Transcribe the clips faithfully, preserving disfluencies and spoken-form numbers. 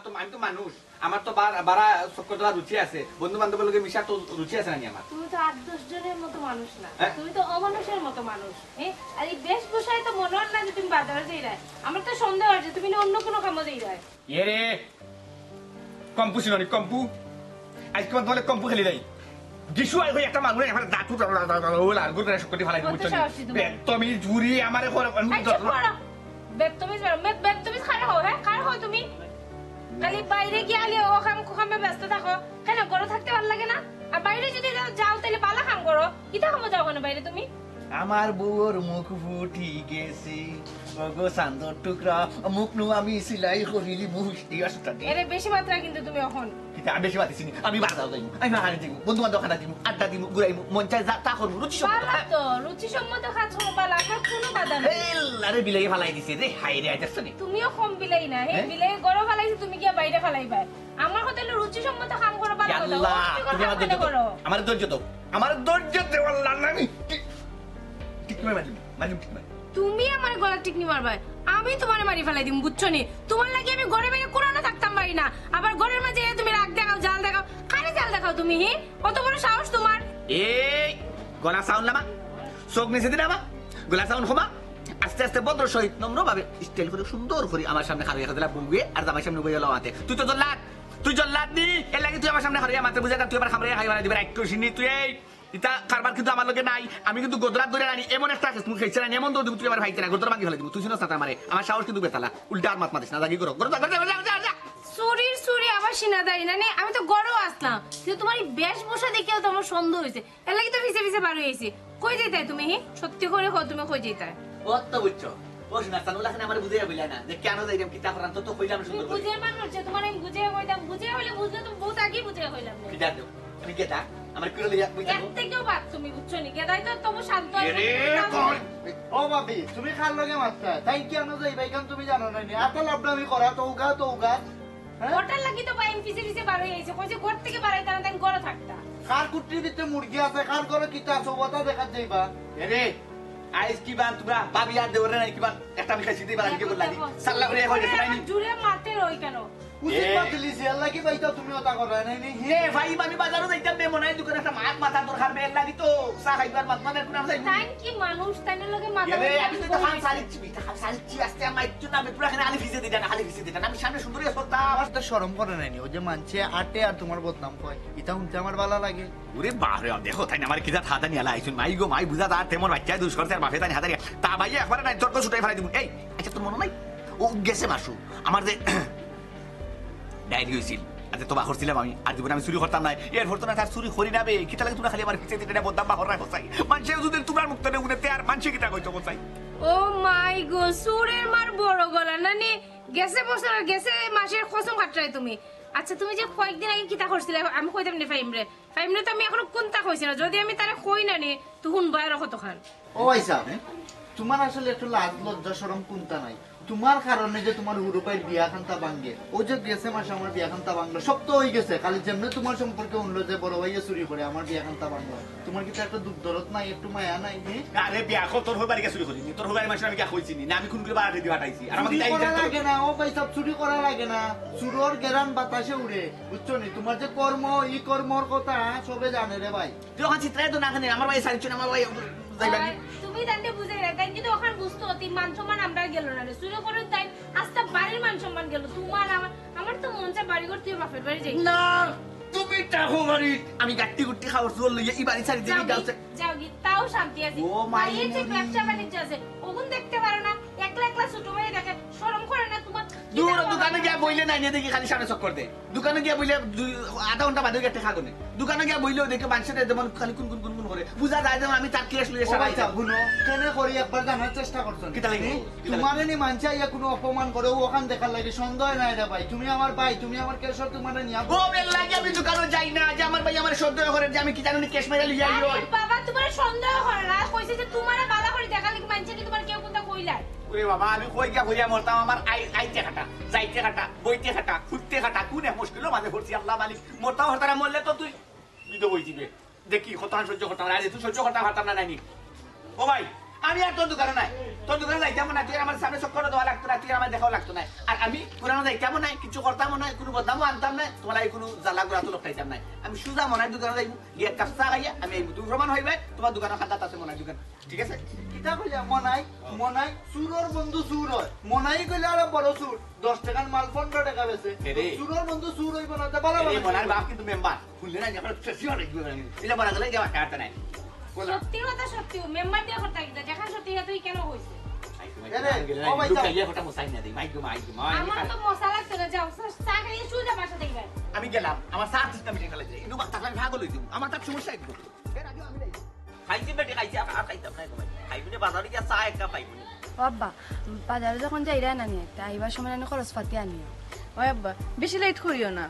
তো আমি তো মানুষ, আমার তো বার-, বারা চক্কর দেওয়ার রুচি আছে, বন্ধু বান্ধবর লগে মিশার তো রুচি আছে না নি আমার? তুমি তো আট দশ জনের মতো মানুষ না, হ্যাঁ? তুমি তো অমানুষের মতো মানুষ। হ্যাঁ, আর এই বেশভূষায় তো মনে হয় না যে তুমি বাজারো যাইরায়। আমার তো সন্দেহ হয় যে তুমি না অন্য কোনো কামো যাইরায়। এরে, কম্পু চিনো নি, কম্পু? আইজকে তোমার কম্পু খেলি নাই। গিশু আই হই একটা মানুষ, আমার দাঁত উঠে লাল করে শুকটি ফালাই দিমু, বুঝছো নি? সাহসী তুমি। বেত্তমিজ বুড়ি আমারে করে, আমি এই চুপ করো। বেত্তমিজ বেরো, বেত-, বেত্তমিজ কারে কও, হ্যাঁ? কারে কও তুমি? খালি বাইরে গিয়া খালি ও কাম, কো কামে ব্যস্ত থাকো। কেন, ঘরো থাকতে ভালা লাগে না? আর বাইরে যদি যাও, যাও, তাইলে বালা কাম করো। কিতা কামো যাও কেন বাইরে তুমি? আমার বউর মুখ ফুটি গেছে, ওগো চান্দর টুকরা, মুখ নু আমি সিলাই করিলি মুষ্টি আসতানি। এরে বেশি মাত্রা কিন্তু তুমি অখন। কিতা আমি বেশি মাতিছি নি? আমি বাজারো যাইমু, আমি বাজারো যাইমু, বন্ধু বান্ধব খানা দিমু, আড্ডা দিমু, ঘুরাইমু, মন চায় যা তা করমু, রুচি সম্মত। বালা তো, রুচি সম্মত কাজ করো, বালা, আপনার কোনো বাধা নাই। এই লারে বিলাই ফালাই দিছে রে, হায় রে, আইতাছ নি? তুমিও কম বিলাই না, হে হ্যাঁ? বিলাই ঘরো ফালাইছে, তুমি গিয়া বাইরে ফালাইবায়। আমার কথা হলো রুচি সম্মত কাম করো, বালা কথা। আল্লাহ, অস্বস্তিকর তুমি কাম আমার ধৈর্য কেন দাও, করো? আমার ধৈর্য দাও, আমার ধৈর্য দাও, আল্লাহ, না আমি ঠিক, ঠিক তুমি মারি, মারি ঠিক মারি। তুমি আমার গলা টিকনি মারবায়, আমি তোমারে মারি ফালাই দিমু, বুঝছো নি? তোমার লাগি আমি ঘরে বাইরে কোনানো থাকতাম পারি না, আবার ঘরের মাঝে এসে তুমি রাগ দেখাও, জাল দেখাও। কারে জাল দেখাও তুমি, হি? অত বড় সাহস তোমার? এই, গলা সাউন্ড নামা, চোখ নিচে দিন নামা, গলা সাউন্ড কমা। আস্তে আস্তে ভদ্র সহিত নম্রভাবে স্টাইল করে সুন্দর করে আমার সামনে খাড়াইয়া দিলা বউয়ে আর জামাই সামনে বইয়া লওয়াতে। তুই তো জল্লাদ, তুই জল্লাদ নি, এর লাগি তুই আমার সামনে খাড়াইয়া মাতে বুঝে না, তুই আমার খামড়াইয়া খাইবা না দিবে রাগ করিস নি তুই। এই ইতা কারবার কিন্তু আমার লগে নাই, আমি কিন্তু গোদরাত ধরে আনি, এমন একটা কিসমু খাইছে না, এমন দৌড় দিব তুই আমার ভাইতে না, গোদর ভাঙি ফেলে দিব, তুই শুনছ না তার মারে, আমার সাহস কিন্তু বেতালা, উল্টা আর মাত মাতিস না, যা কি করো, করো, যা, করো, যা, করো, যা, করো, যা। চুরির চুরি আবার সিনা দেয় না নে, আমি তো ঘরো আসলাম, কিন্তু তোমার এই বেশভূষা দেখেও তো আমার সন্দেহ হয়েছে, এর লাগি তো পিছে পিছে বার হয়ে আইছি। কই যাইতায় তুমি, হি? সত্যি করে কও, তুমি কই যাইতায়? ও তো বুঝছো, ও শোনা, সানুল হাসান আমারে বুঝাইয়া বললা না যে কেন যাইরাম, কিতা করাম, তো তো কইলাম তুমি সুন্দর করে। বুঝে মানুষ যে তোমার আমি বুঝে কইতাম, বুঝে হইলে বুঝলে তো বহুত আগেই বুঝে কইলাম। কিতা দেও? আমি গেদা, আমার কুড়ে লইয়া বই এর থাকো। থেকেও বাদ তুমি বুঝছো নি, গেদাই তো তবু শান্ত আছে। এরে, কই? ও ভাবি, তুমি কার লগে মাততায়? তাই কি আনো যাইবা, এখান তুমি জানো না নি? আতা লাবডামি করা, তৌগা, তৌগা। হ্যাঁ? ওটার লাগি তো ভাই আমি পিছে পিছে বার হয়ে আইছি। কইছে ঘর থেকে বাড়াইতে না, তাই ঘরে থাকতা। কার কুটির ভিতরে মুরগি আছে, কার ঘরে কিতা আছে, ওটা দেখাত যাইবা। এরে, আইজ কি বান তোমরা ভাবি আর দেওরে নাই কি বান? একটা আমি খাইছি, দিবা, আমি কি বললাম? সাল্লা করে হয়ে গেছে, নাই নি? জুরে মারতে রই কেন? উচিত এ। মাতিলি, জিয়ার লাগি ভাই তো তুমি ওটা করো, নাই নি? এ ভাই, আমি বাজারো যাইতাম বে, মনে হয় দোকানে একটা মাছ মাথার দরকার বে, এর লাগি তো চা খাইবার মাছ মানে কোন যাইব। তাই কি মানুষ, তাই না লগে মাথা এরে, ব্যথা আমি তো করবো। খান সারিচ্ছি, এটা খান সারিচ্ছি, আস্তে আমার একটু না, আমি পুরা এখানে আলি ভিজে দিটা না, আলি ভিজে দিটা না, আমি সামনে সুন্দর করে চলতাম। আমার তো শরম করে নাই নি, ওই যে মানছে আটে আর তোমার বদনাম কয়, এটা শুনতে আমার ভালো লাগে। ওরে বাহ রে, দেখো, তাই না আমার কিতা থাদা নিয়ে আলা আইছুন, মাই গো মাই, বুঝা তার তেমন বাচ্চায় দুষ করছে আর বাপে তাই হাতারিয়া, তা ভাইয়া একবারে নাই, তর্ক ছুটাই ফেলাই দিব। এই, আচ্ছা, তোর মনে নাই? ও গেছে মাসু, আমার যে ডায়েরি হইছিল, আচ্ছা, তো বা করছিলাম আমি, আর জীবনে আমি চুরি করতাম না। এর ঘটনা তার চুরি করি না বে, কিতা লাগে তোমরা খালি আমার পিছে দিতে বদনাম বা হরাই বসাই। মানষে যদি তোমরা মুখ তলে উঠে আর মানষে কিতা কইতো বসাই। ও মাই গো, চুরের মার বড় গলা না নি? গেছে বছর, গেছে মাসের কসম খাটরায় তুমি। আচ্ছা, তুমি যে কয়েকদিন আগে কিতা করছিলে, আমি কইতাম নি ফাইমরে। ফাইমরে তো আমি এখনো কোনটা কইছি না, যদি আমি তারে কই না নি, তো হুনবায় আরো কতখান। ও ভাই সাহেব, তোমার আসলে একটু লাজ লজ্জা শরম কোনটা নাই? তোমার কারণে যে তোমার হুরু ভাইর বিয়া খানতা ভাঙ্গে, ও যে গেছে মাসে আমার বিয়া খানতা ভাঙলো, সব তো হয়ে গেছে, খালি যেমনে তোমার সম্পর্কে শুনলো যে বড় ভাইয়ে চুরি করে আমার বিয়া খানতা ভাঙলো, তোমার কিতা একটা দুঃখ দরদ নাই, একটু মায়া নাই? হে? আরে বিয়া কর, তোর হবার গিয়া চুরি করিনি, তোর হবার মাসে আমি গিয়া কইছি নি, না আমি খুন করে বাড়াতে দিয়ে হাঁটাইছি, আর আমাকে চুরি তাই করা লাগে না, ও ভাই সাহেব, চুরি করা লাগে না, চুরর গেরান বাতাসে উড়ে, বুঝছো নি? তোমার যে কর্ম, ই কর্মর কথা সবে জানে রে ভাই। তুই ওখান চিত্রায় তো না খানে, আমার ভাই সারিচ্ছ না, আমার ভাই যাইবা নি? আর তুমি তাইলে বুঝে গেলে, তাই কিন্তু ওখান বুঝতো, তুই মান সম্মান আমরা গেল না রে। চুরি করে তাই আস্তা বাড়ির মান সম্মান গেল। তোমার আমার, আমার তো মন চায় বাড়ি ঘর তুই বাপের বাড়ি যাই। না, তুমি থাকো বাড়ি। আমি গাট্টি গুট্টি খাওয়ার জোর লইয়া এই বাড়ি ছাড়ি যাও দিবি গি, গাছে। যাও গি, তাও শান্তি আছে। ও মাই বাড়ির যে রে। ব্যবসা বাণিজ্য আছে, ওগুন দেখতে পারো না। একলা একলা ছোট মেয়ে দেখে শরম করে না তোমার? দূর, দোকানে গিয়া বইলে নাই নিয়ে দেখি খালি সামনে চক্কর দে। দোকানে গিয়া বইলে দুই, আধা ঘন্টা বাদে গিয়া টেকা গুনে। দোকানে গিয়া বইলেও দেখে মানষে যেমন খালি কুন কুন কুন কুন করে। বুঝা যায় যেমন আমি তার ক্যাশ লইয়া ও সারাই ভাই সাহেব, যাই। হুনো, কেনে করি একবার জানার চেষ্টা করছো নি? কিতা লাগি? হুম? কিতা লাগি? তোমারে নি মানষে আইয়া কোনো অপমান করে, ও ওখান দেখার লাগে সন্দেহ নাই রে ভাই। তুমি আমার ভাই, তুমি আমার ক্যাশ, তোমারে নিয়া ও বেল লাগি আমি দোকানে যাই না, যে আমার ভাই আমার সন্দেহ করে যে আমি কি জানি ক্যাশ মাইরা লইয়া আই আরে ওই। বাবা, তোমার সন্দেহ করে না, কইছে যে তোমারে বালা করে দেখার লাগি মানষে কি তোমার কেউ কোনটা কইলাই? ওরে বাবা, আমি কই গিয়া কইয়া মরতাম, আমার আই-, আইতে কাটা, যাইতে কাটা, বইতে কাটা, ফুটতে কাটা, কোন এক মুশকিলর মাঝে পড়ছি আল্লাহ মালিক। মরতাম হরতারা মরলে তো তুই বিধ বই দিবে। দেখি, কতখান সহ্য করতাম, আরে তুই সহ্য করতাম পারতাম না, নাইনি। ও ভাই, আমি আর তোর দোকানে নাই। তোর দোকানো যাইতামও নায়, তুই আমার সামনে চক্করও দেওয়া লাগতো নায়, তুই আমার দেখাও লাগতো নায়। আর আমি কুরানো যাইতামও নায়, কিচ্ছু করতামও নায়, কুনু বদনামও আনতাম নায়, তুমার লাগি কুনু জ্বালা গুড়া তো লড়তাইতাম নায়। আমি সুজা মনাইর দোকানো যাইমু, গিয়া এক কাপ চা খাইয়া আমি আইমু। তুমি প্রমাণ অইবায়, তুমার দোকানর কান্দাত আছে মনাইর দোকান। ঠিক আছে? কিতা কইলা মনাই? মনাই চুরর বন্ধু চুর অয়। মনাই কইলে আরো বড় চুর। দশ টেকার মাল পনরো টেকা বেচে। এরে। চুরর বন্ধু চুর অইবো না, তা বালা এরে, বালা মনাইর বাপ কিন্তু মেম্বার। হুনলে না, যখন শেষই অনেক দূর অনেক। এটা বড় গেলে যাওয়া কাটতে নাই। বলো। সত্যি কথা সত্যি, মেম্বার দিয়া কথা কিতা? যেখান সত্যি কথা তুই কেন কইছিস? এরে, ও ভাই, যাও। লুকাইয়া কথা মশাই না দেই। মাইক গো, মাইক গো, মাইক। আমার তো মশা লাগতো না, যাও, চা, চা খাইয়া সুজা বাসা দেখবে। আমি গেলাম, আমার সার সিস্টেম ঠিক ফেলে দিলে। ইন্দু বাচ্চা আমি ভাগ লই দিব। আমার তার সমস্যা একদম। এর আগে আমি নাই। খাইছি বেটি, খাইছি, আর, আর খাইতাম না এখন। খাইবি না, বাজারে গিয়া চা এক কাপ খাইবি না। ও আব্বা, বাজারে যখন যাইরায় নানি, তে আইবার সময় নানি খরচ পাতি আনিও। ওই আব্বা, বেশি লেট করিও না।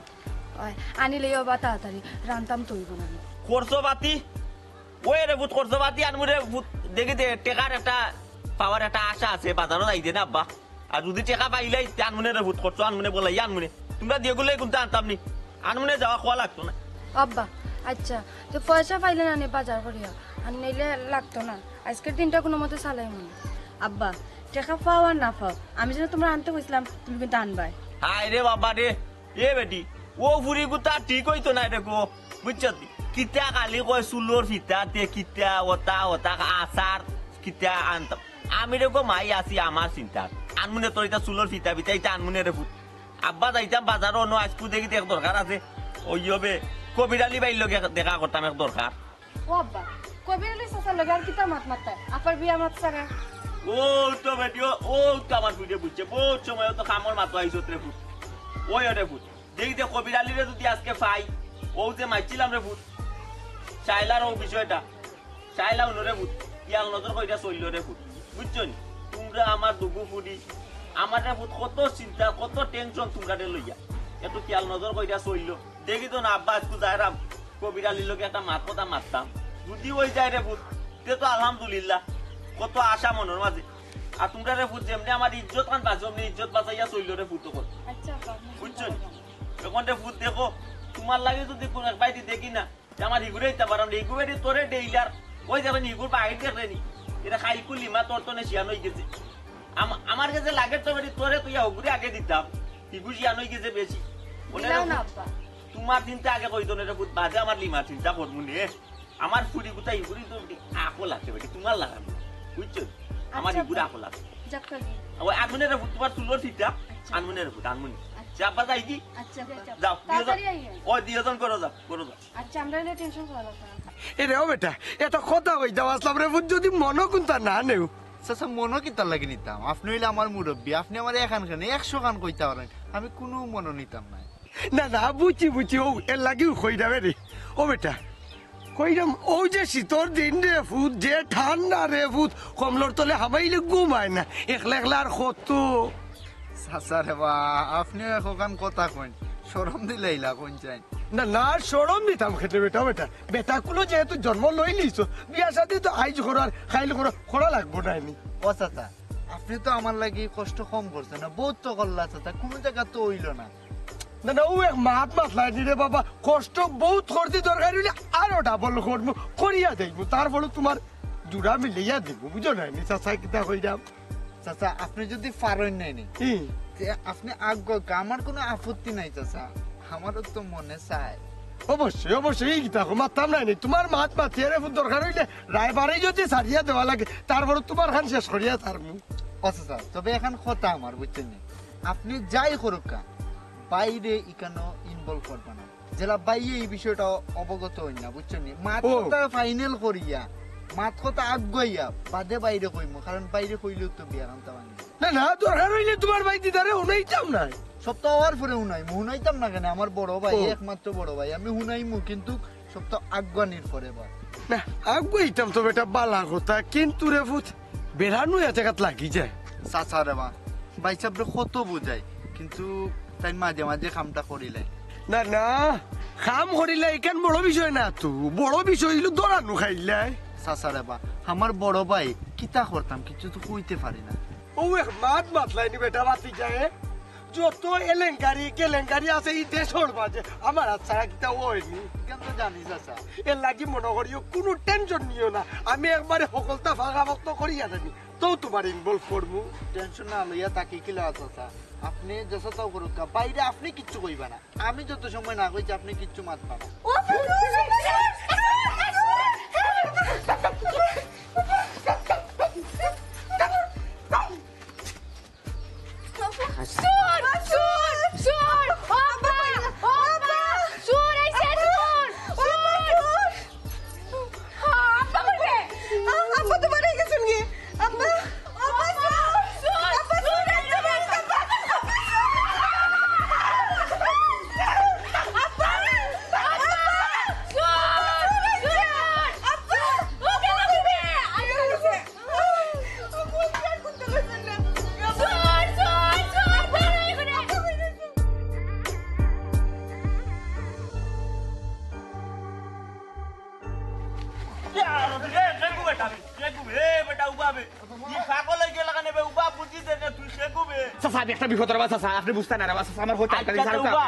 ওই, আনিলে আব্বা তাড়াতাড়ি, রানতাম তো অইবো না। খরচ পাতি? ওই রে পুত, খরচ পাতি আনমু রে পুত, দেখি দে, টেকার একটা, পাওয়ার একটা আশা আছে, বাজারও যাইতে না আব্বা। আর যদি টেকা পাইলাই, তে আনমুনে রে পুত, খরচ আনমুনে বলাই আনমুনে। তুমরা দিয়া গুলাই কুনতা আনতাম নি? আনমুনে যাওয়া খাওয়া লাগতো না। আব্বা, আচ্ছা, তে পয়সা পাইলে নানি বাজার করিয়া, আর নাইলে লাগতো না। আইজকের দিনটা কুনুমতে চালাইমু। আব্বা, টেকা পাও আর না পাও, আমি যেন তুমরারে আনতে কইছিলাম, তুমি কিন্তু আনবায়। হায় রে বাবা রে, এ বেটি, অউ ফুরিগুতা ঠিক অইতো নায় দেখো, বুঝছো নি? কিতা খালি কয় চুলর ফিতা, তে কিতা, অতা, অতা, আচার, কিতা আনতাম। আমি রে গো মাই আছি আমার চিন্তা। আনমুনে তোর ইতা চুলর ফিতা, ফিতা ইতা আনমুনে রে পুত। আব্বা যাইতাম বাজারো, অনো আইজকু দেখি এক দরকার আছে। ওই হবে, কবির আলী ভাইর লগে দেখা করতাম এক দরকার। ও আব্বা, কবির আলী চাচার লগে আর কিতা মাত মাততায়? আপার বিয়া মাত ছাড়া। ও তো বেটি, ও, ও তো আমার বুঝে বুঝছে। বউত সময় তো কামর মাতো আইছত রে পুত। ওই রে পুত। দেখি দে কবির আলীরে যদি আইজকে পাই, অউ যে মাতছিলাম রে পুত, শায়লার অউ বিষয়টা, শায়লা হুনো রে পুত, খিয়াল নজর কইরা চইল্লো রে পুত, বুঝছো নি? তুমরা আমার দুগু ফুরি, আমার রে পুত কত চিন্তা, কত টেনশন তুমরারে লইয়া, একটু খিয়াল নজর কইরা চইল্লো। দেখি তো না আব্বা আইজকু যাইরাম, কবির আলীর লগে একটা মাত কথা মাততাম, যদি অই যায় রে পুত, তে তো আলহামদুলিল্লাহ, কত আশা মনর মাঝে। আর তুমরা রে পুত যেমনে আমার ইজ্জত খান বাঁচো, অমনে ইজ্জত বাঁচাইয়া চইল্লো রে পুত অকল। আচ্ছা, আব্বা, আমি বুঝছো নি? চিন্তা করবো। অখন রে পুত দেখো, তুমার লাগি যদি কুনু এক বাইদি দেখি না, তে আমার হিগুরে দিতাম পারলাম না। হিগু বেটি তোরে ডেইলার, ওই দেখো নি, হিগুর বাহির দেখরে নি। ইটা খাইকু লিমা তোর তনে শিয়ান অইগেছে। আম-, আমার গেছে লাগে তো বেটি তোরে তুই হগুরে আগে দিতাম। হিগু শিয়ান অইগেছে বেশি। অনে রে দিলাও না পুত, আব্বা। তুমার চিন্তা আগে কইতো না রে পুত, বাদে আমার লিমার চিন্তা করমুনে। আমার ফুরিগুতা হিগুরি তো বেটি আকল আছে বেটি, তুমার লাগা না। বুঝছো? আমার আচ্ছা, হিগুর আব্বা। আকল আছে। যাক কই। ওই আনমুনে রে পুত, তুমার চুলর ফিতা। আচ্ছা। আনমুনে রে পুত, আনমুনে। আচ্ছা। যা আব্বা যাই দি। আচ্ছা, আব্বা। যাও, দুইজন। তাড়াতাড়ি আইও। ওই দুইজন করো যাও, করো যাও। আচ্ছা, আমরা অইলে টেনশন করা লাগতো না। এ রে, ও বেটা, এটা কথা কইতাম আসলাম রে, বুঝ যদি মনো কুনতা না নেও। চাচা, মনো কিতার লাগি নিতাম? আপনে অইলে আমার মুরব্বি, আপনে আমারে এখান কেনে একশো খান কইতা পারইন, আমি কুনু মনো নিতাম নায়। না, না, বুঝছি, বুঝছি, অউ এর লাগিউ কইরাম রে। ও বেটা, কইরাম, অউ যে শীতর দিন রে ফুত, যে ঠান্ডা রে ফুত, কম্বলর তলে হামাইলে ঘুম আয় না, একলা একলা আর কত। চাচা রে বা, আপনে একখান কথা কইন, শরম দিলাইলা কইন চাইন। না, না, শরম দিতাম কেনে বেটা, বেটা। বেটা কুলো যেহেতু জন্ম লইলিছো, বিয়া শাদি তো আইজ করো আর কাইল করো, করা লাগবো নায় নি। ও চাচা, আপনে তো আমার লাগি কষ্ট কম করছইন না, বউত তো করলা চাচা, কুনু জাগাত তো অইলো না। না, না, অউ এক মাত মাতলায় নি রে বাবা, কষ্ট বউত করছি, দরকার অইলে আরো ডাবল করমু, করিয়া যাইমু, তারপরে তুমার জুড়া মিলাইয়া দিমু, বুঝো না নি চাচা কিতা কইরাম? চাচা, আপনে যদি পারইন নায় নি, হুম। তে আপনে আগুয়াউক্কা, আমার কুনু আপত্তি নাই চাচা, আমারও তো মনে চায়। অবশ্যই, অবশ্যই, ই কিতা কও, মাততাম নায় নি, তুমার মাত মাতিয়া রে ফুত, দরকার অইলে রায়বাড়ি যদি ছাড়িয়া দেওয়া লাগে, তারপরে তুমার খান শেষ করিয়া ছাড়মু। ও চাচা, তবে একখান কথা আমার, বুঝছইন নি? আপনে যাই করুক্কা, বাইরে ইকানো ইনভলভ করবা না। যেলা বাইয়ে ই বিষয়টা অবগত অইন না, বুঝছইন নি? মাত ও। কথা ফাইনাল করিয়া, মাত কথা আগুয়াইয়া, বাদে বাইরে কইমু, কারণ বাইরে কইলেউ তো বিয়ার আন্তা ভাঙি। না, না, দরকার অইলে তুমার ভাই দিদারে হুনাইতাম নায়। সব তো অওয়ার পরে হুনাইমু, হুনাইতাম না কেনে? আমার বড় ভাই, ও। একমাত্র বড় ভাই, আমি হুনাইমু, কিন্তু সব তো আগুয়ানির পরে বা। না, আগুয়াইতাম তো বেটা বালা কথা, কিন্তু রে ফুত, বেড়ানো এক জাগাত লাগি যায়। চাচা রে বা, ভাইসাবরে কত বুঝাই, কিন্তু তাইন মাঝে মাঝে কামটা করিলাইন। না, না, কাম করিলাইন, ইখান বড় বিষয় না তো। বড় বিষয় অইলো দরানু খাইলাইন। চাচা রে বা, আমার বড় ভাই, কিতা করতাম, কিচ্ছু তো কইতে পারি না। অউ এক মাত মাতলায় নি বেটা, মাতি যায়। যত এলেঙ্কারি কেলেঙ্কারি আছে ই দেশর মাঝে, আমার আর ছাড়া কিতা অয়নি। কিন্তু জানি চাচা, এর লাগি মনো করিও কুনু টেনশন নিও না, আমি একবারে হকলতা ফাঁকাপোক্ত করিয়া জানি, তো তুমার ইনভলভ করমু। টেনশন না লইয়া থাকি কিলা চাচা, আপনে যেসাতাও করুক্কা, বাইরে আপনে কিচ্ছু কইবা না। আমি যত সময় না কইছি আপনে কিচ্ছু মাতবা না। চুর! চুর! চুর! ও আব্বা! ও আব্বা! চুর আইছে, চুর! চুর! আব্বা কই রে? আব্বা তো বাড়ি গেছইন গি। আব্বা! আব্বা! চুর! আব্বা! চুর! আব্বা! আব্বা! চুর! চুর! আব্বা! ও গেল কই রে? আব্বা! চাচা, আমি একটা বিপদো রে বা, চাচা, আপনে বুঝতা না রে বা, চাচা, আমার কথা আচ্ছা, তো বা,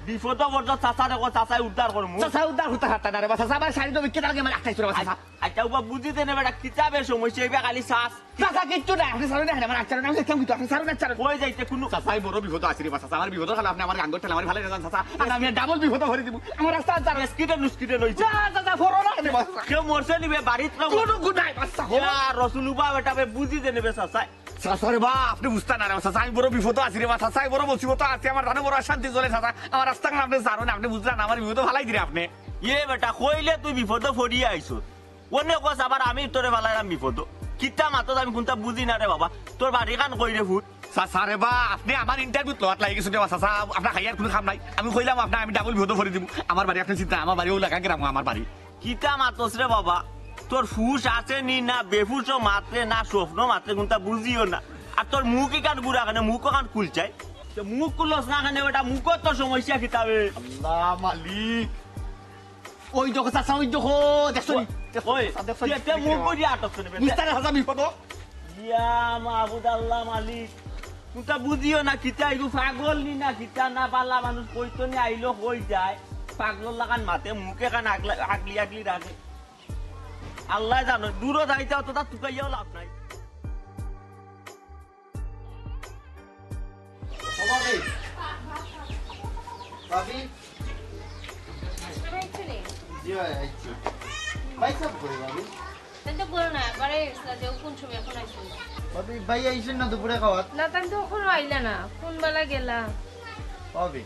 বিপদো পড়ছো, চাচা দেখো, চাচায় উদ্ধার করমু। চাচা উদ্ধার করতা পারতা না রে বা, চাচা, আমার শাড়ি তো বিক্রি লাগে, আমার একটাই রে বা, চাচা। আচ্ছা, উবা বুঝি দেনে বেটা, কিতা বে সমস্যা, ইবা খালি চাচ। চাচা, কিচ্ছু নাই, আপনে ছাড়ুন না, আমার আচ্ছা, আমি দেখতাম কিন্তু, আপনে ছাড়ুন না, ছাড়ুন। কই যাইতে কুনু চাচা, আমি বড় বিপদো আছি রে বা, চাচা, আমার বিপদর কালে আপনে আমার গাঙ্গর ঠেলা মারি ফালাই না যান, চাচা, আর আমি ডাবল বিপদো ভরি দিব, আমার রাস্তা আর চাচা। এসকিটে নুসকিটে লইছে। যা, চাচা, ফরো না রে বা, চাচা। কেউ মরছে নি বে, বাড়িত না কুনু গুনাই, চাচা, ফরো। ইয়া রসুল উবা বেটা বে, বুঝি দেনে বে, চাচা। চাচা রে বা, আপনে বুঝতা না রে বা, চাচা, আমি বড় বিপদো আছি রে বা, চাচা, আমি বড় মুসিবতো আছি, আমার জানে বড় অশান্তি চলে, চাচা, আমার রাস্তা আপনে ছাড়ুন, আপনে বুঝরা না, আমার বিপদো ফালাই দিরে আপনে। এ বেটা, কইলে তুই বিপদো পড়িয়া আইছস। অনে কস আবার আমি তোরে ফালাইলাম বিপদো। কিতা মাতস আমি কুনতা বুঝি না রে বাবা। তোর বাড়ি খান কই রে ফুত? চাচা রে বা, আপনে আমার ইন্টারভিউত লওয়াত লাগি গেছইন রে বা, চাচা, আপনার খাইয়ার কুনু কাম নাই। আমি কইলাম আপনে আমি ডাবল বিপদো পড়ি দিমু। আমার বাড়ি আপনে চিন্তা, আমার বাড়ি অউ লাগান গ্রামো আমার বাড়ি। কিতা মাতস রে বাবা? তোর হুশ আছে নি না বেহুশো মাতরে না স্বপ্নো মাতরে কুনতা বুঝিও না। আর তোর মুখ ইখান গুড়া কেনে, মুখ ওখান খুল চাই। তে মুখ খুলস না কেনে বেটা, মুখর তো সমস্যা কিতা বে? আল্লাহ মালিক। ওই দেখো চাচা, ওই দেখো, দেখছো নি? দেখছো ওই, চাচা, দেখছো নি? তুই একটা মুখ করি আটক করে বে। বুঝতা না চাচা বিপদ। ইয়া মাবুদ আল্লাহ মালিক, কুনতা বুঝিও না কিতা, ইগু পাগল নি না কিতা, না বালা মানুষ কইতো নি আইলো কই যায়, পাগলর লাখান মাতে, মুখ এখান আগলা-, আগলি আগলি রাখে। আল্লায় জানো, দূরো যাইতে অত তা তুকাইয়াও লাভ নাই। ও ভাবি। ভাবি। জি ভাই, আইছি। ভাই সাহেব কই ভাবি? তাই তো বলো না, একবারে এসলা যে কোন সময় এখন আইসো? ভাবি, ভাই আইসেন না দুপুরে খাওয়াত? না, তাই তো এখনো আইলা না, কোন বেলা গেলা? ভাবি,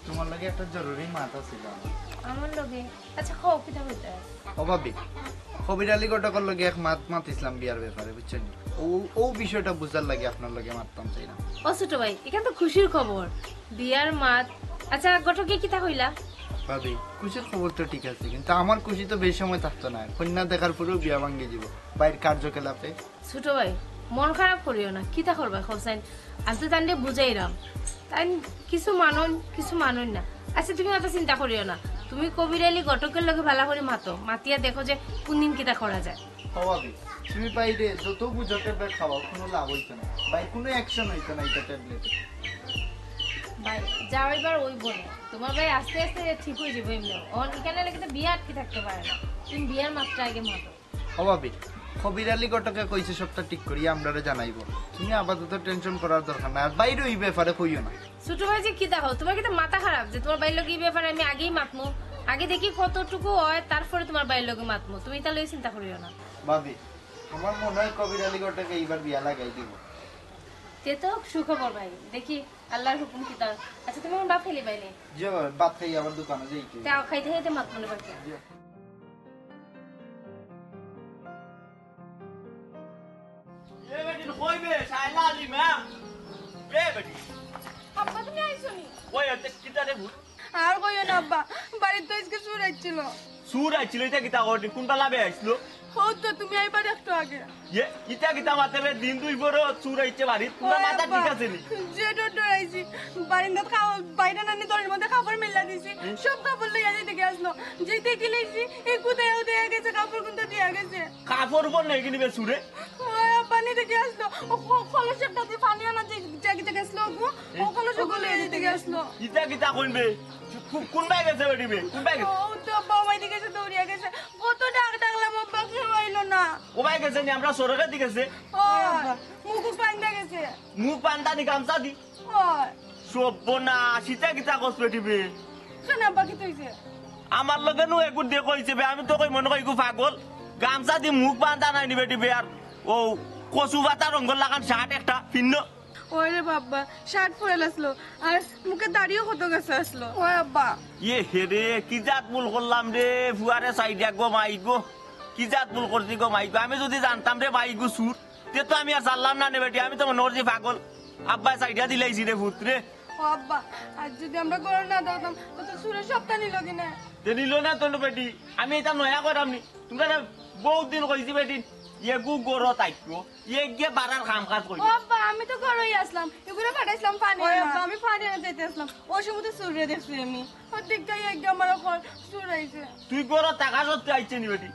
তোমার লগে একটা জরুরি মাত আছিল আমার। আমার লগে? আচ্ছা, কও, কিতা কইতা? ও ভাবি, কবির আলী ঘটকর লগে এক মাত মাতিছিলাম বিয়ার ব্যাপারে, বুঝছেন নি? ও, ও বিষয়টা বুঝার লাগি আপনার লগে মাততাম চাইলাম। ও ছোট ভাই, ইখান তো খুশির খবর, বিয়ার মাত। আচ্ছা, ঘটকে কিতা কইলা? ভাবি, খুশির খবর তো ঠিক আছে, কিন্তু আমার খুশি তো বেশি সময় থাকতো না। কইন্যা দেখার পরেউ বিয়া ভাঙ্গি যিবো, ভাইর কার্যকলাপে। ছোট ভাই, মন খারাপ করিও না, কিতা করবা কও চাইন? আমি তো তানরে বুঝাইরাম, তাইন কিছু মানইন, কিছু মানইন না। আচ্ছা, তুমি অত চিন্তা করিও না, তুমি কবির আলী ঘটকর লগে ভালা করি মাতো, মাতিয়া দেখো যে কুনদিন কিতা করা যায়। ও ভাবি, তুমি ভাইরে যত বুঝো ট্যাবলেট খাওয়াও, কুনু লাভ অইতো না। ভাই, কুনু অ্যাকশন অইতো না ইটা ট্যাবলেটে। ভাই, যা অইবার অইবো নে। তোমার ভাই আস্তে আস্তে ঠিক অই যিবো এমনে। অখন ইখান লাগি তো বিয়া আটকি থাকতে পারে না। তুমি বিয়ার মাতটা আগে মাতো। ও ভাবি, কবির আলী ঘটকে কইছে সবটা ঠিক করিয়া আমরারে জানাইবো। তুমি আপাতত টেনশন করার দরকার নাই। আর ভাইরে ই ব্যাপারে কইও না। ছোট ভাই যে কিতা কও, তোমার কিতা মাথা খারাপ যে তোমার ভাইর লগে ই ব্যাপারে আমি আগেই মাতমু? আগে দেখি কতটুকু অয়, তারপরে তোমার ভাইর লগে মাতমু। তুমি ইতা লইয়া চিন্তা করিও না। ভাবি, আমার মনে অয় কবির আলী ঘটকে ইবার বিয়া লাগাই দিবো। তে তো সুখবর ভাই, দেখি আল্লার হুকুম কিতা। আচ্ছা, তুমি অখন ভাত খাইলে বাইলে? জি ভাই, ভাত খাই আবার দোকানো যাইতে অইবো। তাও খাইতে খাইতে মাত মনে বাকি। জি। এ বেটি, কই বে? শায়লা আলী ম্যাম। এ বেটি। আব্বা, তুমি আইছো নি? ওই, এতে কিতা রে ভূত? আর কইও না আব্বা, বাড়িত তো আইজকে চুর আইছিল। চুর আইছিল? ইতা কিতা কও নি? কুনবালা বে আইছিল? অউ তো তুমি আইবার একটু আগে। ইয়ে, ইতা কিতা মাতে বে? দিন দুই পরে চুর আইছে বাড়িত। তুমার মাথা ঠিক আছে নি? যে ডর ডরাইছি। বারিন্দাত কা-, বাইরে নানি দড়ির মধ্যে কাপড় মেলা দিছি। সব কাপড় লইয়া যাইতে গিয়া আসলো। যেতে গিলাইছি, এই কুদাইয়া উদাইয়া গেছে, কাপড় কুনতা দিয়া গেছে। কাপড় উপর নেই কিনি বে চুরে? ওই আব্বা, পানি দেখি আসলো। ও ক-, কলস একটা দি পানি আনা যে, যে, যে গেছলো গো। ও কলস ওগুলো এদিকে আসলো। ইতা কিতা কইন বে? কু-, কোন বায় গেছে বেটি বে? কোন বায় গেছে? ও তো বাবা এদিকে গেছে, দৌড়িয়া গেছে। কত ডাক ডাকলাম, আব্বা কেউ আইলো না। ও বায় গেছে নি, আমরা সড়কেদি গেছে। ও, মুখ বান্ধা গেছে। মুখ বান্ধা নি গামছা দি? ও। সর্বনাশ, ইতা কিতা কস বেটি বে? কেন আব্বা, কিতা অইছে? আমার লগে নু এগু দেখো অইছে বে, আমি তো কই মনে কই এগু পাগল। গামছা দি মুখ বান্ধা নাই নি বেটি বে, আর ও কচু পাতা রঙর লাখান শার্ট একটা পিন্দ। ওরে বাবা, শার্ট পরে আসলো, আর মুখে দাড়িও কত গেছে আসলো। ও আব্বা। ইয়ে হে রে, কি জাত ভুল করলাম রে, ফুয়ারে সাইডে গো মাই গো। কি জাত ভুল করছি গো মাই গো, আমি যদি জানতাম রে মাই গো চুর, তে তো আমি আর জানলাম না নে বেটি, আমি তো মনে করছি পাগল। আব্বায় সাইডা দিলাইছি রে পুত রে। ও আব্বা, আর যদি আমরা ঘরে না দাঁড়াতাম, তো তো চুরে সবটা নিল কিনা? তে নিল না তো বেটি, আমি ইতা নয়া করাম নি। তোমরা না বহুত দিন কইছি বেটি, এগু ঘরো থাকবো, এগিয়ে বাড়ার কাম কাজ করি। ও আব্বা, আমি তো ঘরেই আসলাম, এগুলো পাঠাইছিলাম পানি ওই আনতে। আব্বা, আমি পানি আনতে যাইতে আসলাম, ওই সময় তো চুরে দেখছি আমি। ও দিকটা এগিয়ে আমার ঘর চুরাইছে। তুই ঘরো থাকা সত্ত্বে আইছে নি বেটি?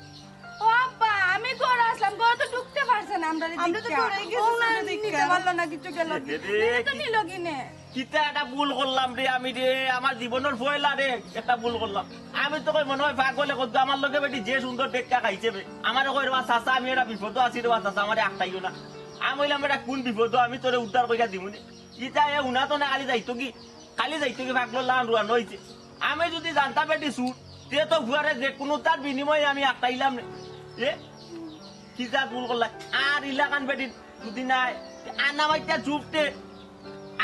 ও আব্বা, আমি ঘরে আসলাম, ঘরে তো ঢুকতে পারছে না আমরা আমরা তো দিকটা। ঘরে গেছি, ও না, চুরে দিকটা। নিতে পারলো না, কিছু গেল কি? এ রে, এটা তো কি নিল কিনে? কিতা একটা ভুল করলাম রে আমি রে, আমার জীবনের পয়লা রে একটা ভুল করলাম। আমি তো কই মনে হয় পাগলে করতো, আমার লগে বেটি যে সুন্দর টেক্কা খাইছে বে। আমারে কই রে বা চাচা, আমি এটা বিপদও আছি রে বা চাচা, আমারে আটকাইও না। আমি কইলাম এটা কোন বিপদ, আমি তোরে উদ্ধার কইরা দিমু নে। ইতা এ উনা তো না খালি যাইতো কি, খালি যাইতো কি পাগল লান রুয়ানো হইছে। আমি যদি জানতাম বেটি চুর, তে তো ফুয়ারে যে কোনো তার বিনিময়ে আমি আটকাইলাম নে। এ কি জাত ভুল করলা? আর ইলাখান বেটি যদি নাই, আনা মাইটা চুপতে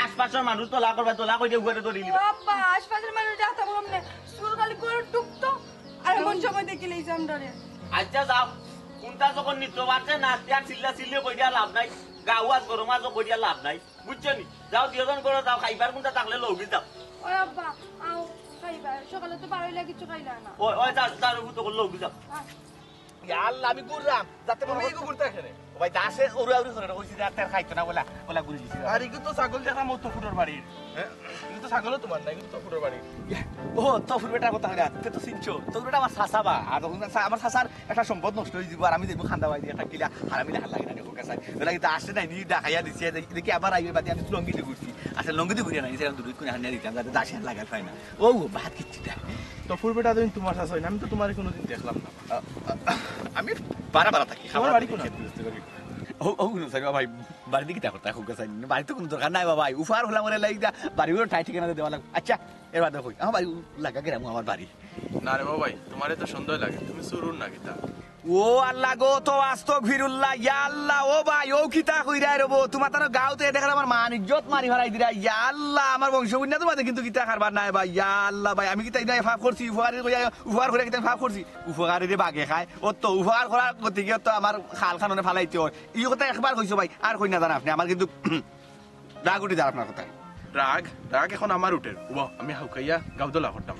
আশপাশের মানুষ তোলা করবা, তোলা কইতে উয়ারে ধরি নিবা। বাবা, আশপাশের মানুষ যাতা বললাম না, চুর খালি করে ঢুকতো, আর এমন সময় দেখি লইছে আমরারে। আচ্ছা যাও, কোনটা যখন নিতে পারছে না, তে আর চিল্লা চিল্লি কইরা লাভ নাই, গাও আজ গরম আজও কইরা লাভ নাই, বুঝছো নি? যাও দুইজন করে যাও, খাইবার কোনটা থাকলে লবি যাও। ওই আব্বা, আও খাইবা, সকালে তো বারোইলা কিছু খাইলা না। ওই, ওই, যাও, যাও, ফুটো করে লবি যাও। আয়। ইয়া আল্লাহ, আমি ঘুরলাম, যাতে মনে হয় ঘুরতে আসে রে। ও ভাই, দাসে উড়া উড়ি করে কইছি যে আর তার খাইতো না, বলা, বলা ঘুরে দিছি। আর ইগু তো ছাগল দেখা মতো ফুটোর বাড়ির। হ্যাঁ? ইগু তো ছাগলও তোমার না, ইগু তো ফুটোর বাড়ির। ও, তো ফুটো বেটার কথা কইরা, তে তো চিনছো। তো ফুটো বেটা আমার চাচা বা, আর তখন চাচা, আমার চাচার একটা সম্পদ নষ্ট হয়ে দিব, আর আমি দেখবো খান্দা বাড়ি দিয়ে একটা কিলা, আর আমি লেখা লাগে না, ওর কাছে। ওরা কিন্তু আসে নাই, নি ডাকাইয়া দিছে, দেখি, দেখি আবার আইবে, বাদে আমি তো লঙ্গি দিয়ে ঘুরছি। আসলে লঙ্গি দিয়ে ঘুরিয়া নাই, সেরকম দুটো কোন হান্না দিতাম, যাতে দাসে আর লাগার পায় না। ও, ও, ভাত কিচ্ছু না। তো ফুটো বেটা তুমি তোমার চাচা হয় না, আমি তো তোমার কোনোদিন দেখলাম না। আ, আ, আমি বারা বারা থাকি, তোমার খাবার বাড়ি থাকি, কোন? খেতে বুঝতে পারি। ও, ও, কোনো সাইড, ভাই, বাড়িতে কিতা করতে, এখন কোথায়? বাড়িতে কোনো দরকার নাই, বাবা, ভাই, উফার হলাম ওরে লাগি দা, বাড়ি ওর ঠাই ঠিকানা দেওয়া লাগবে। আচ্ছা, এর বাদে কই, আমার বাড়ি লাগা গ্রাম, আমার বাড়ি। না রে বাবা ভাই, তোমার এত সন্দেহ লাগে, তুমি চুরুর না কিতা? ও আল্লাহ গো, তো আস্তাগফিরুল্লাহ, ইয়া আল্লাহ, ও ভাই, ও কিতা কইরা রে বো, তোমার তার গাঁওতে দেখে আমার মান ইজ্জত মারি ফালাই দিরা, ইয়া আল্লাহ, আমার বংশ বুঝনা তোমাদের কিন্তু কিতা কারবার নাই ভাই, ইয়া আল্লাহ ভাই, আমি কিতা ইনা পাপ করছি, উফার কইয়া, উফার কইরা কিতা পাপ করছি? উপকারীরে বাগে খায়। ও তো উপকার করার গতিকে তো আমার খাল খাননে ফালাইতে হয়। ই কথা একবার কইছো ভাই, আর কই না জান আপনে। আমার কিন্তু রাগ উঠি যার আপনার কথা। রাগ, রাগ এখন আমার উঠের। ও, আমি হাউকাইয়া গাউদলা করতাম।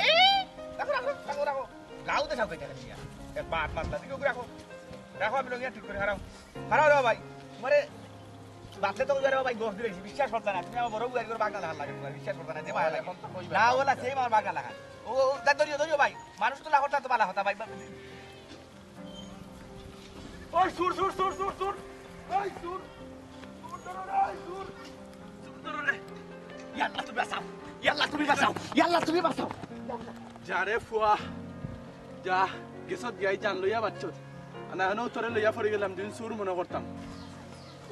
এই, রাখো, রাখো, রাখো, রাখো। গাউদে হাউকাইতে খালি ইয়া। এক বাত মাতলা, দিকে রাখো। রাখো, আমি লঙ্গিয়া ঠিক করে হারাও। হারাও রে ভাই। তোমারে বাতলে তো কইবা রে ভাই, গোস দিলাইছি। বিশ্বাস করতা না। তুমি আমার বড় বুয়ারি করে বাগনা লাগান লাগে। বিশ্বাস করতা না। যে মায়া লাগে। এখন তো কইবা না, না। ওলা সেই আমার বাগনা লাগান। ও, ও, যা ধরিও, ধরিও ভাই। মানুষ তো লাখর তো বালা কথা ভাই। ওই চুর, চুর, চুর, চুর, চুর। ওই চুর। চুর ধরো রে, ওই চুর। চুর ধরো রে। ইয়াল্লা তুমি বাঁচাও। ইয়াল্লা তুমি বাঁচাও। ইয়াল্লা তুমি বাঁচাও। যা রে ফুয়া। যা, গেছত গিয়াই জান লইয়া বাঁচছত। আর না হলে তোরে লইয়া পড়ি গেলাম, দিন চুর মনে করতাম।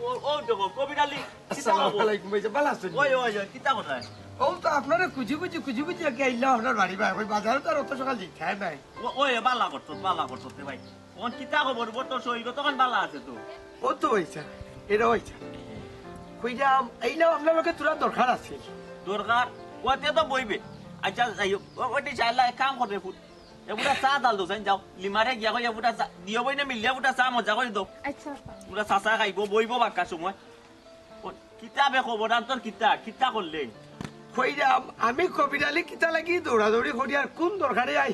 ও, ও দেখো, কবির আলী, কিতা খবর? আসসালামু আলাইকুম ভাই, ভালা আছইন? ওই, ওই, ওই, কিতা কথা? ও তো আপনারে খুঁজি খুঁজি, খুঁজি খুঁজি আগে আইলাম আপনার বাড়ি ভাই। ওই বাজারে তো আর অত সকাল যাইতায় নায়। ও, ওই, বালা করছত, বালা করছত রে ভাই। অখন কিতা খবর? ও তো শরীর তখন বালা আছে তো? ও তো অইছে, এটা অইছে। কইলাম, এইলাম আপনার লগে থুড়া দরকার আছে। দরকার? ওতে তো বইবে। আচ্ছা, যাই হোক, ও, ওটি চাইলা এক কাম করবে ফুট। এ ফুটা চা ডাল দো, যাও। লিমারে গিয়া কই, এ ফুটা চা, দিও বই না মিললে এ ফুটা চা মজা করি দো। আচ্ছা, আপা। ফুটা চা চা খাইবো, বইবো বাক্কা সময়। ও, কিতা বে খবর, আর তোর কিতা, কিতা করলে? কইলাম, আমি কবির আলী কিতা লাগি দৌড়াদৌড়ি করি আর কোন দরকারে আই?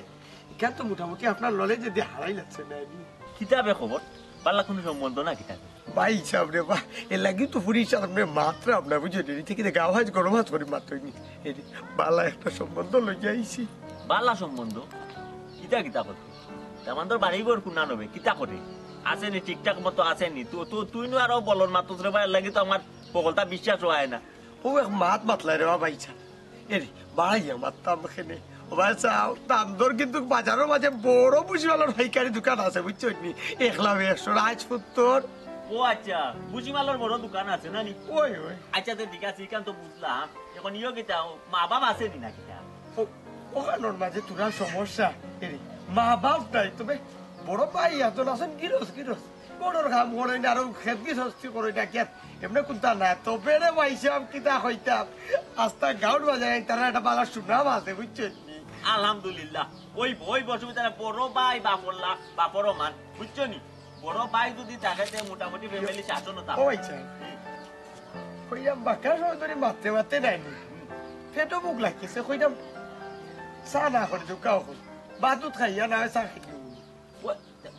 ইখান তো মোটামুটি আপনার লগে যদি হারাই লাগছে না আমি। কিতা বে খবর? বালা কোনো সম্বন্ধ না কিতা? ভাই সাব রে বা, এর লাগি তো ফুরির সামনে মাতরাম না, বুঝলি? এর থেকে গাও আজ গরম আজ করি মাত্রই নি। এই রে, বালা একটা সম্বন্ধ লইয়া আইছি। বালা সম্বন্ধ? কিতা কিতা করতে? তেমন তোর বাড়ি ঘর কুনা নবে, কিতা করে? আছে নি, ঠিকঠাক মতো আছে নি? তু-, তু-, তুই নু আরো বলন মাতস রে ভাই, এর লাগি তো আমার বকলতা বিশ্বাস অয় না। ও এক মাত মাতলাই রে বা ভাইসাব। এরে, বাড়াইয়া মাততাম কেনে। ও ভাইসাব, তান্দর কিন্তু বাজারর মাঝে বড় ভুসিমালর পাইকারি দোকান আছে, বুঝছস নি? একলা একশো রাজপুত্তর। ও আচ্ছা, ভুসিমালর বড় দোকান আছে না নি? ওই, ওই। আচ্ছা, তে ঠিক আছে, ইখান তো বুঝলাম। এখন ইয়ো কিতা, ও মা বাপ আছে নি না কিতা? ও, ওখানোর মাঝে তোরা সমস্যা। এরে, মা বাপ নাই, তবে বড় ভাই একজন আছেন, গিরস, গিরস। বড়র কাম করে না, আরো খেত গিরস্তি করে না, কি আর এমনি কুন্তা না। তবে রে ভাইসাব, কিতা কইতাম, আস্তা গাউর বাজারে তারার একটা ভালা সুনাম আছে, বুঝছস নি? আলহামদুলিল্লাহ। ওই, ওই অসুবিধা না, বড় ভাই বাপর লা-, বাপর সমান, বুঝছো নি? বড় ভাই যদি থাকে, তে মোটামুটি ফ্যামিলি শাসনও থাকে। ও আচ্ছা। হুম। কইলাম, বাক্কা সময় ধরি মাততে মাততে নাইনি। হুম। পেটো ভুক লাগিছে, কইলাম, চা না করে দে, কাও কই। ভাত উত খাইয়া না হয় চা খাইও। ও,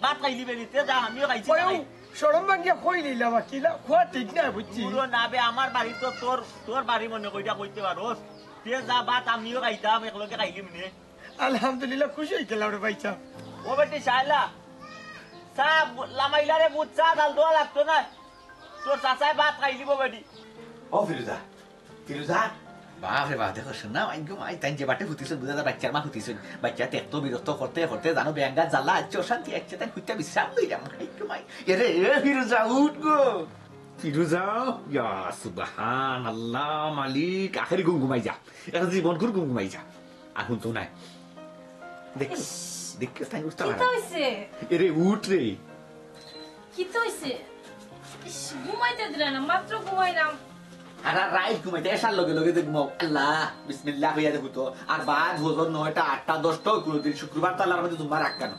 ভাত খাইলি বেলি, তে যা, আমিও খাইছি, ওই, না ওই, খাই। শরম ভাঙ্গিয়া কই নিলাম, আর কি না, খোয়া ঠিক না, বুঝছি? পুরো না বে, আমার বাড়ি তো তোর, তোর বাড়ি মনে কইরা কইতে পারোস। তে যা, ভাত আমিও খাইতাম, একলগে খাইলিম নে। আলহামদুলিল্লাহ, খুশি হয়ে গেলাম রে ভাইসাব। ও বেটি শায়লা, চা ব-, লামাইলা রে, বুঝ, চা ডাল দেওয়া লাগতো না। তোর চাচায় ভাত খাইলিব বেটি। ও ফিরুজা, ফিরুজা। বাপ রে বাপ, দেখো, শোনা, মাই গো মাই, তাই যে বাটে হুতিছইন, বুঝা যায়, বাচ্চার মা হুতিছইন। বাচ্চা তেক্ত বিরক্ত করতে করতে, জানো, বেঙ্গা জ্বালা আছে, অশান্তি আছে, তাই হুইতা বিশ্রাম লইলাম। মাই গো মাই। এরে, এ ফিরুজা, উঠ গো। ফিরুজা, ইয়া সুবহানাল্লাহ, মালিক, আখেরি ঘুম ঘুমাই যা। এক জীবন ঘুর ঘুম ঘুমাই যা। আর হুনতো নাই। দেখ, ইস। দেখ, তাই উঠতে কিতা পারে। হইছে? এরে, উঠ রে। কিতা হইছে? ইস, ঘুমাইতে দিলা না, মাত্র ঘুমাইলাম। আর আর রাইত ঘুমাইতে, এশার লগে লগে যে ঘুমাও। আল্লাহ, বিসমিল্লাহ হইয়া দেখো তো। আর বাদ হজর নয়টা, আটটা, দশটা, কুনুদিন শুক্রবার তো আল্লাহর মধ্যে জুম্মা রাখ কেন?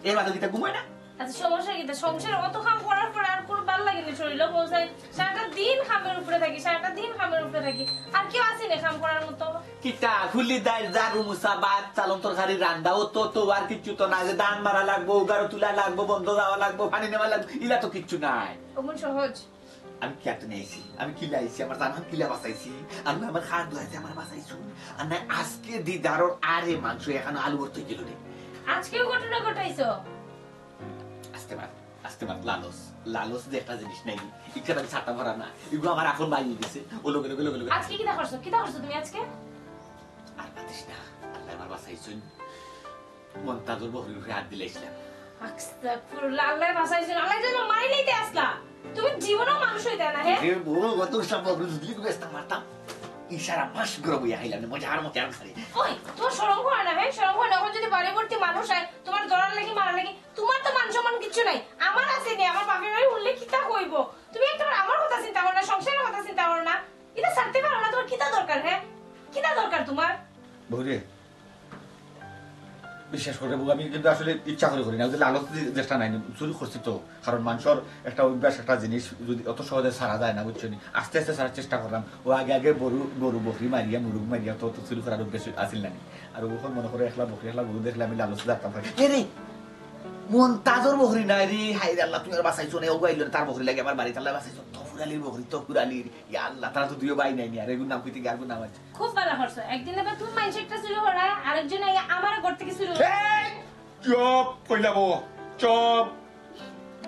এর বাদে কিতা ঘুমায় না? আচ্ছা, সমস্যা কিতা? সংসারে অত কাম করার পরে আর কোনো ভালা লাগে না শরীরে? বউ চাই, সারাটা দিন কামের উপরে থাকি, সারাটা দিন কামের উপরে থাকি, আর কেউ আছে না কাম করার মতো? কিতা, খুলি দাইল, ঝাড়ু, মুছা, ভাত, চালন, তরকারি, রান্দা, ও তো, তো আর কিচ্ছু তো নাই, যে ধান মারা লাগবো, উগারো তুলা লাগবো, বন্ধ যাওয়া লাগবো, পানি নেওয়া লাগবো, ইলা তো কিচ্ছু নাই। অমন সহজ। আমি কিতা তো নিয়া আইছি, আমি কিলা আইছি, আমার জান কিলা বাঁচাইছি, আমি আমার হাত ধুয়াইছি, আমার বাঁচাইছু। আর নাই আজকে দিদারর আরে মাংস এখানো আলু ভর্তা গেল রে। আজকেও ঘটনা ঘটাইছো? আস্তে মাত, আস্তে মাত, লালস। লালস যে একটা জিনিস নাই, ইচ্ছা আমি ছাড়তাম পারা না। এগুলো আমার আপন ভাই হয়ে গেছে, ও লগে লগে, লগে লগে। আজকে কিতা করছো? কিতা করছো তুমি আজকে? আর পাতিস না, আল্লাহ আমার বাঁচাইছইন। মন্তাজর বকরির উপরে হাত দিলাইছিলাম। আস্তাগফিরুল্লাহ, আল্লাহ বাঁচাইছইন, আল্লাহ যেন মারি লইতে আসলা। তুমি জীবনেও মানুষ হইতে না, হ্যাঁ? এ বউ, অত সব বকরি যদি তুমি ব্যস্ত মারতাম, ইশারা মাস গরম হইয়া খাইলাম, মজা আর মজা আর খালি। ওই, তোমার শরম করে না, হ্যাঁ? শরম করে না? এখন যদি বাড়ি ভর্তি মানুষ আয়, তোমার ধরার লাগি, মারার লাগি, তোমার তো মান সম্মান কিচ্ছু নাই, আমার আছে নি, আমার বাপের বাড়ি উঠলে কিতা কইবো? তুমি একটা বার আমার কথা চিন্তা করো না, সংসারের কথা চিন্তা করো না, এটা ছাড়তে পারো না, তোমার কিতা দরকার, হ্যাঁ? কিতা দরকার তোমার? বউরে, বিশ্বাস করে বউ, আমি কিন্তু আসলে ইচ্ছা করে করি না, ওই যে লালচ যে-, চেষ্টা নাই, চুরি করছি তো, কারণ মানুষের একটা অভ্যাস, একটা জিনিস যদি অত সহজে ছাড়া যায় না, বুঝছো নি? আস্তে আস্তে ছাড়ার চেষ্টা করলাম। ও আগে আগে গরু, গরু বকরি মারিয়া, মুরগ মারিয়া তো, তো চুরি করার অভ্যাস আছিল না নি? আর ওখন মনে করে একলা বকরি, একলা গরু দেখলে আমি লালচে ধরতাম পারি। এ রে, মন্তাজর বকরি নাই রে, হায় রে আল্লাহ, তুমি আর বাঁচাইছো না, ও গাইল তার বকরি লাগে আমার বাড়ি, তাহলে বাঁচাইছো, তফুর আলীর বকরি, তফুর আলীর, ইয়া আল্লাহ, তারা তো দুইও ভাই নাই নি, আর এগুর নাম কইতে গিয়ে আর নাম আছে। খুব ভালা করছো, একদিন এবার তুমি মানুষের একটা চুরি করা, আরেকজন আইয়া আমার ঘর থেকে চুরি করা। এই, চুপ, কইলা বউ, চুপ,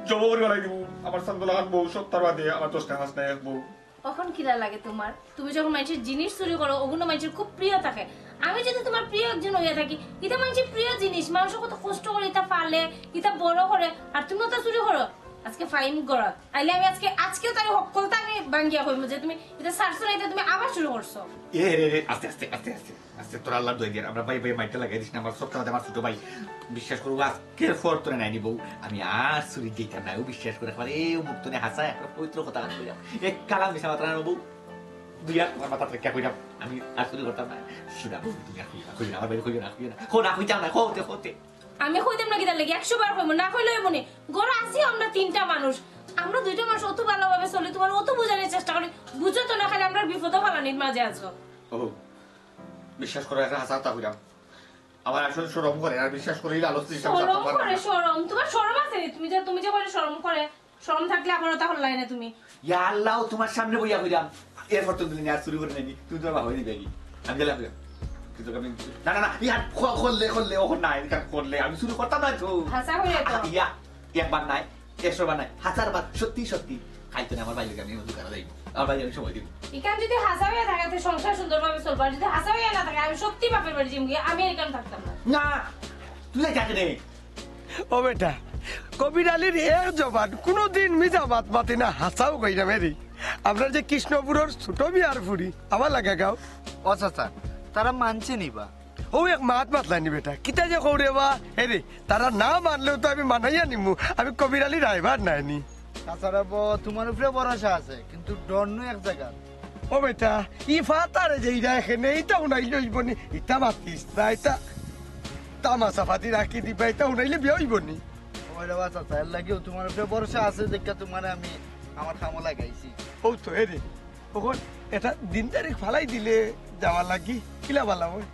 জব করি বালাই দিব, আমার সান্দলা খান বউ, সত্তর বাদে, আমার দশটা হাঁস নাই এক বউ। অখন কিলা লাগে তোমার? তুমি যখন মানুষের জিনিস চুরি করো, ওগুলো মানুষের খুব প্রিয় থাকে। আমি যদি তোমার প্রিয় একজন হইয়া থাকি, ইটা মানুষের প্রিয় জিনিস, মানুষ কত কষ্ট করে ইটা পালে, ইটা বড় করে, আর তুমি ওটা চুরি করো। আজকে ফাইন করো, আইলে আমি আজকে, আজকেও তার হক্কলটা আমি ভাঙ্গিয়া কইমু যে তুমি ইটা ছাড়ছো না, ইটা তুমি আবার চুরি করছো। এ রে রে, আস্তে আস্তে, আস্তে আস্তে, আস্তে, তোরা আল্লাহর দোয়াই দিয়া, আমরা ভাই ভাই মাইরটা লাগাই দিস না, আমার সব কথা আমার ছোট ভাই। বিশ্বাস করবো, আজকের পর তোরে নাই নিবো, আমি আর চুরি দিতাম না। ও বিশ্বাস করে, একবার এই মুখ তনে হাসা, একটা পবিত্র কথা কইলাম, এক কালাম মিশা মাত্র আনবো। দুই আর তোমার মাথা থেকে কইলাম, আমি আর চুরি করতাম না। শুনা বউ, তুমি আর কইও না, কইও না, আমার ভাই কইও না, কইও না। কো না, কইতাম না, কইতে, কইতে। আমি কইতাম না কিতার লাগি, একশো বার কইমু, না কইলে অইবো নি। ঘরো আছি আমরা তিনটা মানুষ, আমরা দুইটা মানুষ অত ভালোভাবে চলি, তোমার অত বুঝানোর চেষ্টা করি, বুঝো তো না, খালি আমরা বিপদে ফালানির মাঝে আছো। ও, বিশ্বাস করো, একটা হাসা কথা কইলাম। আমার আসলে শরম করে, আর বিশ্বাস করে এই লালচ দিয়ে সব শরম করতে পারবো করে, না। শরম? তোমার শরম আছে নি? তুমি যে, তুমি যে করে শরম করে, শরম থাকলে আমার কথা হল্লাই না তুমি। ইয়া আল্লাহ, তোমার সামনে বইয়া কইলাম, এরপর তো তুমি আর চুরি করে নেবি, তুমি তোমার বাবা দিবে কি? আমি গেলাম, কইলাম। কিন্তু আমি, না, না, না, ইয়া, খ-, করলে, করলে, ওখান না, এটা করলে, আমি চুরি করতাম না তো। হাছা কইলে তো। ইয়া, একবার নাই, একশো বার নায়, হাজার বার, সত্যি সত্যি। কাইল তো আমার বাইরে আমি মধু করা যাইব, আমার বাইরে আমি সময় দিব। ইখান যদি হাছা অইয়া থাকে, তে সংসার সুন্দরভাবে চলবো। আর যদি হাছা অইয়া না থাকে, আমি সত্যি বাপের বাড়ি যাইমু গিয়া, আমি আর ইখান থাকতাম না। না, তুই যাই থাকে রে। ও বেটা, কবির আলীর এক জবান, কুনুদিন মিছা মাত মাতি না, হাছাউ কইরাম রে। আমরার যে কৃষ্ণপুরর ছোট মিয়ার ফুড়ি, আমার লাগা গাও। ও চাচা, তারা মানছে নি বা? ও এক মাত মাতলানি বেটা, কিতা যে কও রে বা। হে রে, তারা না মানলেও তো আমি মানাইয়া নিমু, আমি কবির আলী রায়বার নায়নি। চাচারে বা, তোমার উপরে ভরসা আছে, কিন্তু ডর নু এক জায়গা। ও বেটা, ই ফাতারে যে ইরা এখানে, ইটা হুনাইলে অইব নি, ইটা মাতিস না, ইটা তামাশা ফাতি রাখি দিবা, ইটা হুনাইলে বিয়া অইব নি। ওই রে বা চাচা, এর লাগিও তোমার উপরে ভরসা আছে, দেখা তোমারে আমি আমার কামো লাগাইছি। ও তো, এ রে, অখন এটা দিন তারিখ ফালাই দিলে যাওয়া লাগি, কিলা বালা অয়?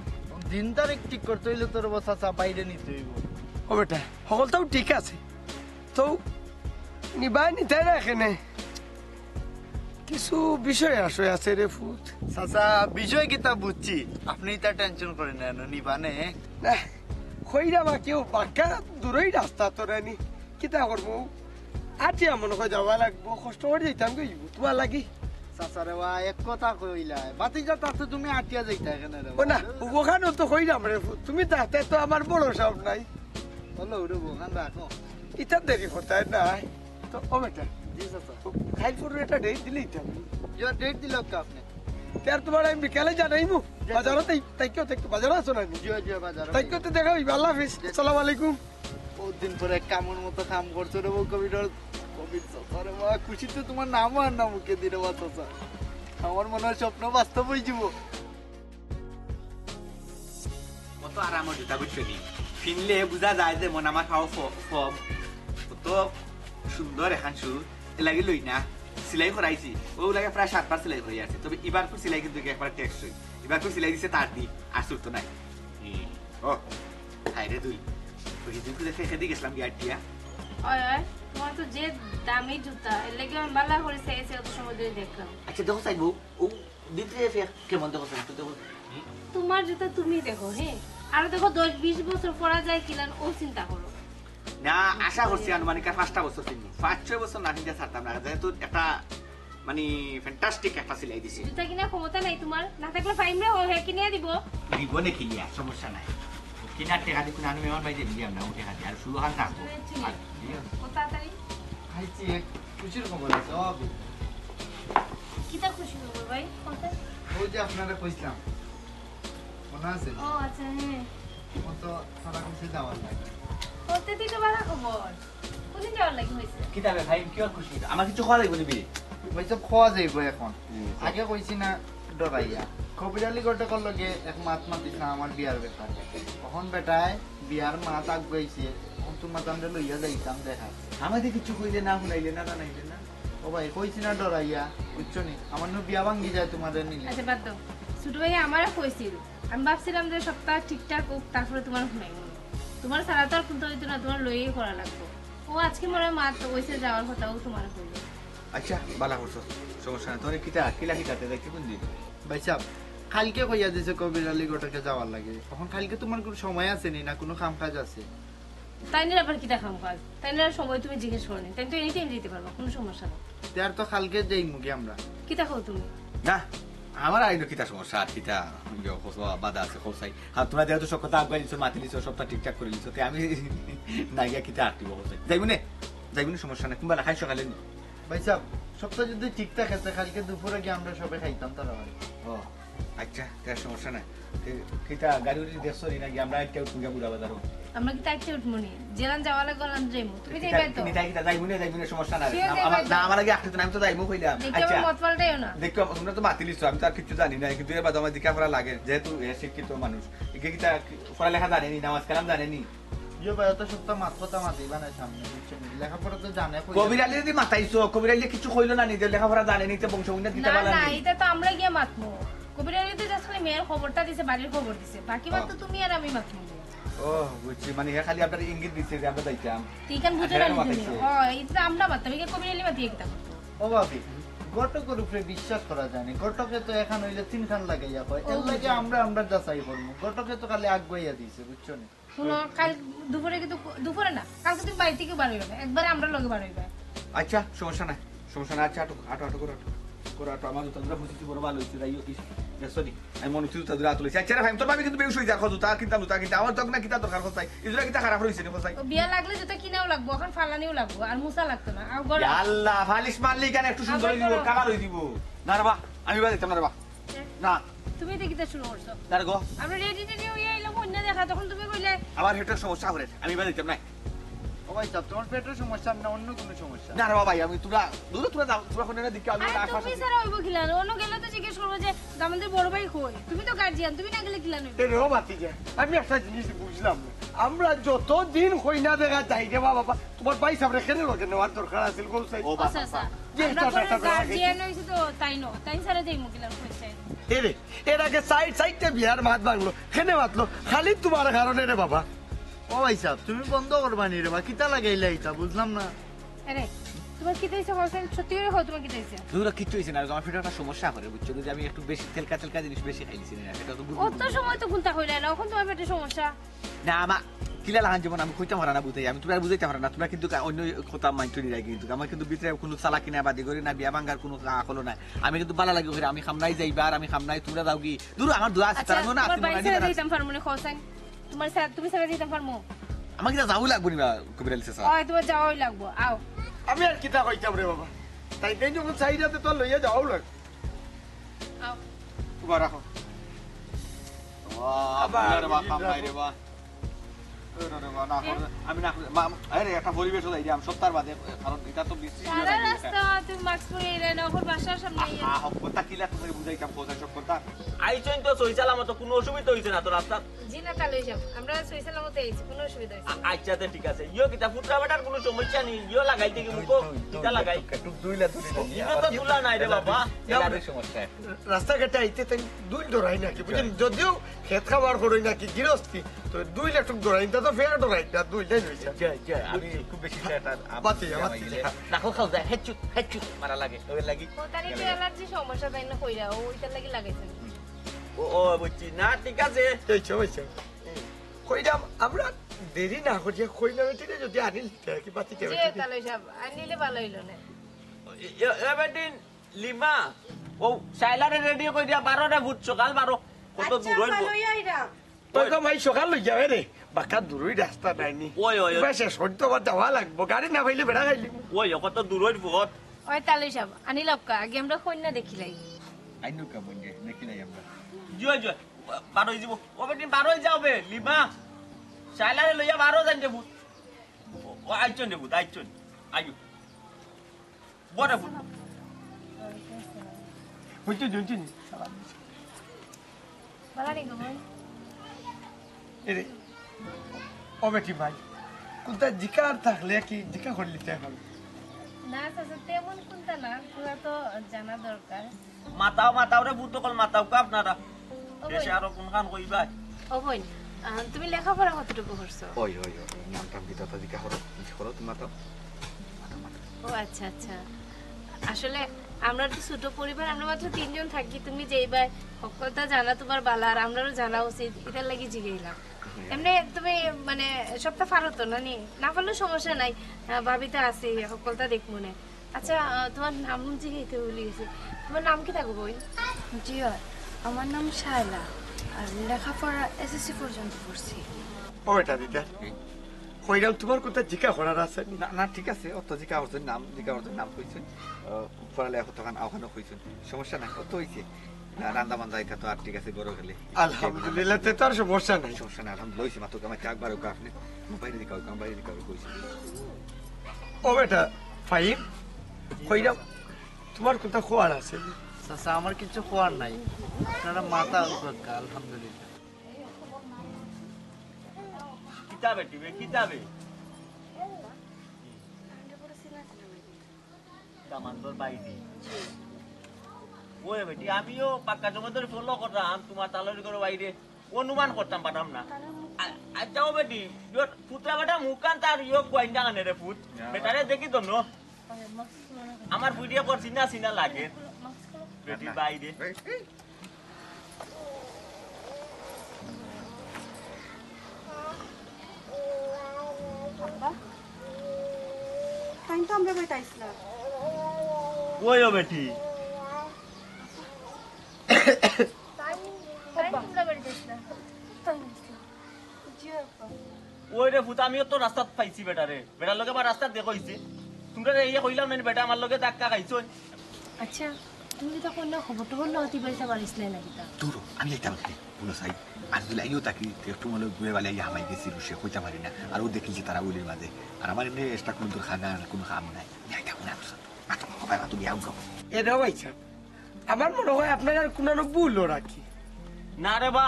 দিন তারিখ ঠিক করতে অইলে তোর বা চাচা বাইরে নিতে অইব। ও বেটা, হকলতাউ ঠিক আছে, তো নিবায় নিতায় না এখানে, কিছু বিষয় আশয় আছে রে ফুত। চাচা, বিষয় কিতা বুঝছি, আপনি ইতা টেনশন করেন না, নিবানে। না, কইরা বা কেউ বাক্কা দূরই রাস্তা তোরা নি, কিতা করবো? আটিয়া মনে হয় যাওয়া লাগবো, কষ্ট করে যাইতাম গই, তোমার লাগি। চাচারে বা এক কথা কইলা, বাতিজা তাতে তুমি আটিয়া যাইতা এখানে রে। ও না, ওখানে তো কইরাম রে ফুত, তুমি তাতে তো আমার বড় সাহেব নাই। হলো রে, ওখান রাখো। ইতা দেরি করতে নাই তো। ও বেটা, জি চাচা। কাইল পরশু একটা ডেট দিলেই তো। ইয়ো, ডেট দিল তো আপনি। তে আর তোমার আমি বিকালে জানাইমু। বাজারো তাই, তাই কেউ দেখতে বাজারো আছো না নি? জি, জি, বাজারো। তাই কেউ তো দেখা হইবে। আল্লাহ হাফিজ, আসসালামু আলাইকুম। বহুত দিন পরে কামর মতো কাম করছো রে বউ, কবির, কবির চাচা রে বা, খুশিতে তোমার নাম আর না মুখে দিলে বা চাচা। আমার মনে হয় স্বপ্ন বাস্তব হয়ে যাব। কত আরামর জুতা বুঝছো নি? ফিনলে বুঝা যায় যে মন আমার খাওয়া ফ-, ফর্ম। কত সুন্দর এখান শু, এর লাগি লই না। সিলাই করাইছি, ও লাগে প্রায় সাতবার সিলাই করাই আছে, তবে এবার তো সিলাই কিন্তু একবার টেকসই। এবার তো সিলাই দিছে তার দি, আর সুর তো নাই। হুম, ও, হায় রে দুই। ওই দুই খুঁজে ফেঁকে দিয়ে গেছিলাম গিয়ে আটিয়া। ওই, ওই, তোমার তো যে দামি জুতা, এর লাগি আমি বালা করে চাইছি অত সময় ধরে দেখলাম। আচ্ছা, দেখো চাইবো, ও দিতে ফেঁক কেমন দেখো চাইবো, দেখো। তোমার জুতা তুমি দেখো, হ্যাঁ? আরো দেখো, দশ বিশ বছর পরা যায় কিলান, ও চিন্তা করো। না, আশা করছি আনুমানিক আর পাঁচটা বছর কিনবো। পাঁচ ছয় বছর না কিনতে ছাড়তাম না, যেহেতু একটা মানে ফ্যান্টাস্টিক একটা সিলাই দিছে। জুতা কিনার ক্ষমতা নাই তোমার, না থাকলে ফাইমরা ও হ্যাঁ কিনে দিব। দিব নে কিনিয়া, সমস্যা নাই। কিনার টেকা দিয়ে কোনো আনু মেহমান ভাই দিয়ে দিলাম না, ও টেকা দিয়ে। আর শুরু হান থাকবো। আর ও তাড়াতাড়ি। খাইছি, এক খুশির খবর আছে, ও আবি। কিতা খুশি খবর ভাই? কোনটা? ওই যে আপনারা কইছিলাম, মনে আছে? ও আচ্ছা, হ্যাঁ। ও তো সারা খুশি যাওয়ার লাগে। কোনটা দিকে বালা খবর? কোনদিন যাওয়ার লাগি হয়েছে? কিতা বে ভাই, কি আর খুশি? আমার কিছু খাওয়া লাগবে নিবি? ওই সব খাওয়া যাইব এখন। আগে কইছি না ডরাইয়া। কবির আলী ঘটকর লগে এক মাত মাতিস না আমার বিয়ার ব্যাপারে। এখন বেটায় বিয়ার মাত আগুয়াইছে। এখন তোমার তামরে লইয়া যাইতাম দেখা। আমাদের কিছু কইলে না, শুনাইলে না, জানাইলে না। ও ভাই, কইছি না ডরাইয়া, বুঝছো নি? আমার নু বিয়া ভাঙ্গি যায় তোমারে নিলে। আচ্ছা, বাদ দাও। ছোট ভাই আমারে কইছিল, আমি ভাবছিলাম যে সপ্তাহ ঠিকঠাক হোক, তারপরে তোমার শুনাইব। তোমার ছাড়া তো আর কোনটা হইতো না, তোমার লইয়াই করা লাগবো। ও আজকে মনে হয় মাত ওইসে যাওয়ার কথা, ও তোমার কইল। আচ্ছা, বালা করছো, সমস্যা নাই। তোরে কিতা, কিলা কিতাতে যাইতে কোন দিন? ভাই সাহেব, কালকে কইয়া দিছে কবির আলী ঘটকে যাওয়ার লাগে। এখন কালকে তোমার কোনো সময় আছে নি না, কোনো কাম কাজ আছে? তাইনের আবার কিতা কাম কাজ? তাইনের সময় তুমি জিজ্ঞেস করো নি, তাই তো এনি টাইম দিতে পারবা, কোনো সমস্যা নেই। তে আর তো কালকে যাইমুগি আমরা। কিতা কও তুমি? না, আমার আইনো কিতা সমস্যা আর কিতা? ইয়ো, কসবা বাধা আছে, কসাই। আর তোমরা যেহেতু সব কথা আগুয়াই নিছো, মাতি নিছো, সবটা ঠিকঠাক করে নিছো, তে আমি না গিয়া কিতা আটকিব, কসাই? যাইমু নে, যাইমু নে, সমস্যা নাই। কুনবা খাই সকালে নি? ভাই সাহেব, সবটা যদি ঠিক থাকে, তে কালকে দুপুরে গিয়া আমরা সবে খাইতাম তারা বাড়ি। ও, আচ্ছা, তে আর সমস্যা নাই। তে কিতা গাড়ি উড়ি দেখছো নি নাকি? আমরা একটা উঠবো গিয়া বুড়া বাজারো। আমরা কিতা একটা উঠবো নি? জেলান যাওয়া লাগবো, লান যাইমু। তুমি যাইবা তো? নি তাই কিতা যাইমু নে, যাইমু নে, সমস্যা নাই। Sure আমার, যাইবা তো? না, আমার আগে আটকে তো না, আমি তো যাইমু কইলাম। দেখি আচ্ছা। আমার মত পাল্টাইও না। দেখো, তোমরা তো মাতিলিছো, আমি তো আর কিছু জানি না, কিন্তু এবার আমার দিকে পড়া লাগে, যেহেতু এ শিক্ষিত মানুষ। একে কিতা পড়ালেখা জানে নি, নামাজ কালাম জানে নি? ইয়ো ভাই, অত সপ্তাহ মাত কথা মাতিবা না সামনে, বুঝছো নি? লেখাপড়া তো জানে, কইলে কবির আলী যদি মাতাইছো, কবির আলী কিছু কইলো না, নিজের লেখাপড়া জানে নি, তে বংশ উন্নত দিতে না, পারলা না, নি। এটা তো আমরা গিয়া মাতমু। কবির আলী তো just খালি মেয়ের খবরটা দিছে, বাড়ির খবর দিছে। বাকি মাত তো হ্যাঁ। তুমি আর আমি মাতমু। ও, বুঝছি, মানে, হে খালি আপনার ইঙ্গিত দিছে যে আমরা যাইতাম। তুই কেন বুঝো না হ্যাঁ, নি তুমি? মাতাইছে। হ্যাঁ, এটা তো আমরা মাততাম, এটা কবির আলী মাতিয়ে কিতা করতো? ও ভাবি, ঘটকর উপরে বিশ্বাস করা যায় না। ঘটকে তো এখান হইলে তিনখান লাগাইয়া কয়। এর ও, লাগে বুঝলাম। আমরা, আমরা যাচাই করবো। ঘটকে তো খালি আগুয়াইয়া দিছে, বুঝছো নি? হুনো, কাল দুপুরে কিন্তু, দুপুরে না, কালকে তুমি বাড়ি থাকি বার অইবা না, একবারে আমরার লগে বার অইবা। আচ্ছা, সমস্যা নাই, সমস্যা নাই। আচ্ছা, আটো, আটো, আটো করো, আটো। করো, আটো। আমার জুতা দুটা পছন্দ অইছে, বড় ভালা অইছে, যাই হোক, ইস, দেখছো নি? আমি মনে অইছে জুতা দুটা আতো লইছি। আচ্ছা রে ভাই, তোর ভাবি কিন্তু বেহুশ অইযার, কও জুতা কিনতাম, জুতা কিনতাম। আমার জুতা কিনা দরকার, কও চাই। এই জুতা কিতা খারাপ অইছে নি, কও চাই। ও বিয়া লাগলে জুতা কিনাও লাগবো, অখন ফালানিও লাগবো, আর মুছা লাগতো না। আও, গরম। ইয়া আল্লাহ, ফালিশ মারলে কেনে একটু সুন্দর অই দিবো, কালার অই দিবো। না রে বা, আমি বাদ দিতাম না রে বা। না। তুমি এটা কিতা শুরু করছো? না রে গো। আমরা রেডি টেডি অইয়া আইলাম কইন্যা দেখা, তখন তুমি কইলে আমার পেটর সমস্যা করে, আমি বাদ দিতাম না। ও ভাই সাহেব, তোমার পেটর সমস্যা না, অন্য কোনো সমস্যা? না রে বাবা, আমি তোমরা দূরে, তোমরা যাও, তোমরা কইন্যা দেখি, আমি আরে না তুমি ছাড়া অইবো কিলা? অন্য গেলে তো জিজ্ঞেস করবো যে আমাদের বড় ভাই কই? তুমি তো গার্জিয়ান, তুমি না গেলে কিলা অইবো? এ রে ও ভাতিজা, আমি একটা জিনিস বুঝলাম না। আমরা যত দিন কইন্যা দেখা যাই রে বাবা, তোমার ভাই সাহেবরে কেনে লগে নেওয়ার দরকার আছিল, কও চাই। ও বাবা, আচ্ছা, আচ্ছা। যে আমরা একটা পরে কথা বলা গার্জিয়ান হইছে তো তাই ন, তাই ছাড়া যাইমু কিলা কইছে। এ রে, এর আগে সাইড সাইডে বিয়ার মাত ভাঙলো, কেনে মাতলো? খালি তোমার কারণে রে বাবা। ও ভাই সাহেব, তুমি বন্ধ করবা নি রে বা, কিতা লাগাইলা ইতা? বুঝলাম না। আরে, তোমার কিতা অইছে বলছেন? সত্যি করে কও, তোমার কিতা অইছে? দুরা কিচ্ছু অইছে না, আমার পেটে একটা সমস্যা করে, বুঝছো? যদি আমি একটু বেশি তেলকা তেলকা জিনিস বেশি খাইলিছি না, এটা তো বুঝবো অত না। সময় তো কুন্তা কইলা না, অখন তোমার পেটে সমস্যা। না, আমার কিলা লাগান যেমন আমি কইতাম পারা না বুঝাই, আমি তোমরা বুঝাইতাম পারা না, তোমরা কিন্তু কা-, অন্য কথা মাইন্ড করি রাখি, কিন্তু আমার কিন্তু ভিতরে কোনো চালাকি নাই, বাদি করি না, বিয়া ভাঙ্গার কোনো কা-, হলো না। আমি কিন্তু বালা লাগি করি, আমি খামনাই যাইবা আর আমি খামনাই তোমরা যাও কি? দূর আমার দোয়া আছে, আচ্ছা, তারা না, তোমার তুমি বাড়ি মনে ছাড়া নিবা না। যাইতাম পারমু না, কও চাই। তোমার সা-, তুমি ছাড়া যাইতাম পারমু? আমার কিতা যাওয়া লাগবো নি বা, কবির আলী চাচা? ওই, তোমার যাওয়াই লাগবো, আও। আমি আর কিতা কইতাম রে বাবা, তাই তাই যখন চাই যাতে তোর লইয়া যাওয়াও লাগবো। আও। তোমার রাখো। বাহ, আবার বুঝলাম রে বাহ, বুঝলাম। খাম নাই রে বাহ। ওরে রে বাহ, না, এ? আমি না, মা, আরে একটা পরিবেশও যাই রে, আমি সপ্তাহ বাদে, কারণ এটা তো বিশ্রী সারা হয়ে গেছে। রাস্তা তুমি মাস্ক পরে এলে না, ওর বাসার সামনে ইয়ে। আহ, কথা কিলা তোমাকে বুঝাইতাম, কথা সব কথা। আইছইন তো সহি সালামত, কোনো অসুবিধা হইছে না তো রাস্তা? জি না, তালই সাহেব, আমরা সহি সালামতে আইছি, কোনো অসুবিধা হইছে না। আ-, আচ্ছা, তো ঠিক আছে। ইয়ো কিতা ফুটরা বেটার কোনো সমস্যা নেই, ইয়ো লাগাই দেখি মুখো, দুই, দুই, কিতা লাগাই? একটু, একটু দুইলা ধরে নিয়ে ইনো তো আবার দুলা নাই রে এলার্জি, বাবা। এলার্জির সমস্যা। রাস্তাঘাটে আইতে তাই দুই ডরাই নাকি, বুঝলেন? যদিও খেত খামার করই নাকি গৃহস্থী, তো দুই লাখ ডরাই, তা তো ফেয়ার ডরাই, তা দুই লাখ হইছে। যা, যা, আমি খুব বেশি একটা আপ-, বাতি, বাতি, যা। না, খাও, খাও, যা, হেচ্ছু, হেচ্ছু, মারা লাগে, ওই লাগি। ও, তার একটু এলার্জি সমস্যা তাই না কইরা, ও ওইটার লাগি লাগাইছে। ও, ও, বুঝছি। না, ঠিক আছে। এই চো, এই চো। কইরাম, আমরা দেরি না করিয়া কইলাম, এটা যদি আনিল, কি বাতি জি, যাবে? তালই সাহেব, আনিলে ভালো হইলো না। এ, এ, এ বেটিন, লিমা, ও শাইলারে রেডি কই দিয়া, বারো রে ভূত, সকাল বারো। কত আচ্ছা, দূর হইব? ভালোই আইরা। ওই তো ভাই, সকাল হই যাবে রে, বাক্কা দূরই রাস্তা নাইনি। ওই, ওই, ওই। বেশ, সত্য বা দেওয়া লাগবো, গাড়ি না পাইলে বেড়া খাইলি। ওই, কত দূর হইব পথ। ওই তালই সাহেব, আনি লক্কা, আগে আমরা কইন্যা দেখিলাই। আইনুকা বন্ধে, দেখিলাই আমরা। জয়, জয়, বারোই যাব। ও বেটি, বারোই যাও বে, লিমা। শাইলারে লইয়া বারো যাইন যে ভূত। ও, ও আইছন যে ভূত, আইছন। আইও। বড় ভূত। হইতে জুনছি নি। বালা নি গো বোন। এরে, ও বেটি ভাই, কোনটা জিকার থাকলে কি জিকা করলি তুই এখন? না, চাচা, তেমন কোনটা না, পুরা তো জানা দরকার। মাতাও, মাতাও রে, ভূত অকল মাতাও কা আপনারা। ও দেশে বইন। আরো কোনখান কইবা? ও বইন, আহ, তুমি লেখাপড়া কতটুকু করছো? ওই, ওই, ওই, নাম টাম কিতা তা জিকা করো, কি করো তুমি মাতাও। ও আচ্ছা, আচ্ছা। আসলে আমরা তো ছোট পরিবার, আমরা মাত্র তিনজন থাকি। তুমি যেইবায় হক্কলতা জানা তোমার বালা, আর আমরারও জানা উচিত, এটার লাগি জিগাইলাম। হ্যাঁ। এমনি তুমি মানে সবটা পারো তো, না নি? না পারলেও সমস্যা নাই, আহ, ভাবি তো আছে, হক্কলতা দেখমু নে। আচ্ছা, আহ, তোমার নাম জিগাইতে ভুলি গেছি। তোমার নাম কিতা গো বইন? জি অয়, আমার নাম শায়লা, আর লেখাপড়া এসএসসি পর্যন্ত পড়ছি। ও বেটা দিদা, কইরাম তোমার কোনটা জিকা করার আছে নি? না, না, ঠিক আছে, অত জিকা করছেন, নাম জিকা করছেন, নাম কইছেন, আহ, পড়ালেখা কতখান আওখানে কইছেন, সমস্যা নাই, অত হইছে। না, রান্দা বান্দা এটা তো আর ঠিক আছে, গরো গেলে। আলহামদুলিল্লাহ, তে তো আর সমস্যা নাই। সমস্যা নাই, আলহামদুলিল্লাহ, হইছে, মাত্র কামাই একবার ওকে আপনি, বাইরে দিকে ওকে, বাইরে দিকে ওকে কইছেন। ও বেটা, ফাহিম, কইরাম, তোমার কোনটা খোয়ার আছে? চাচা, আমার কিছু খোয়ার নাই, আপনারা মাথা উপরকা, আলহামদুলিল্লাহ। কিতাবে টিবে, কিতাবে? দামান্দর বাইরে। ওই বেটি, আমিও পাক্কা সময় ধরে ফলো করতাম, তোমার তালরি করে বাইরে। অনুমান করতাম পারতাম না। আ-, আচ্ছা, ও বেটি, ইয়ো, পুতরা বেটা মুখান তার ইয়ো কইন্যা কানে রে পুত। বেটারে দেখি তো নো। আমার ভিডিও কর চিনা চিনা লাগে। বেটি বাইরে। তাই তো আমরা বাড়িতে আইসলাম। ওই ও বেটি, তাই তাই তোমরা বাড়িতে আইসলা? তাই আইসলাম। জি আপা। ওই রে ফুতা, আমিও তো রাস্তাত পাইছি বেটারে। বেটার লগে আমার রাস্তাত দেখা অইছে। তোমরা এই কইলাম না বেটা আমার লগে ধাক্কা খাইছইন। আচ্ছা, তুমি তো কন্যা খবর টবর লওয়াতে বাড়িতে পারিস না নাকি তা? দূর, আমি যাইতাম কেনে? বুঝো চাই, আমি যদি আইও থাকি, তে একটু মনে হয় ঘুরে বালে আইয়া হামাই গেছি, রুশে কইতাম পারি না। আর ও দেখি যে তারা ওলির মাঝে। আর আমার এমনি এক্সট্রা কোনো দরকার না, আর কোনো কাম নাই। যাইতাম না, বুঝছো? আর তোমার কথা তুমি আউট করো। এ রে ভাই সাহেব, আমার মনে হয় আপনার আর কোনো ভুল রাখি। না রে বা,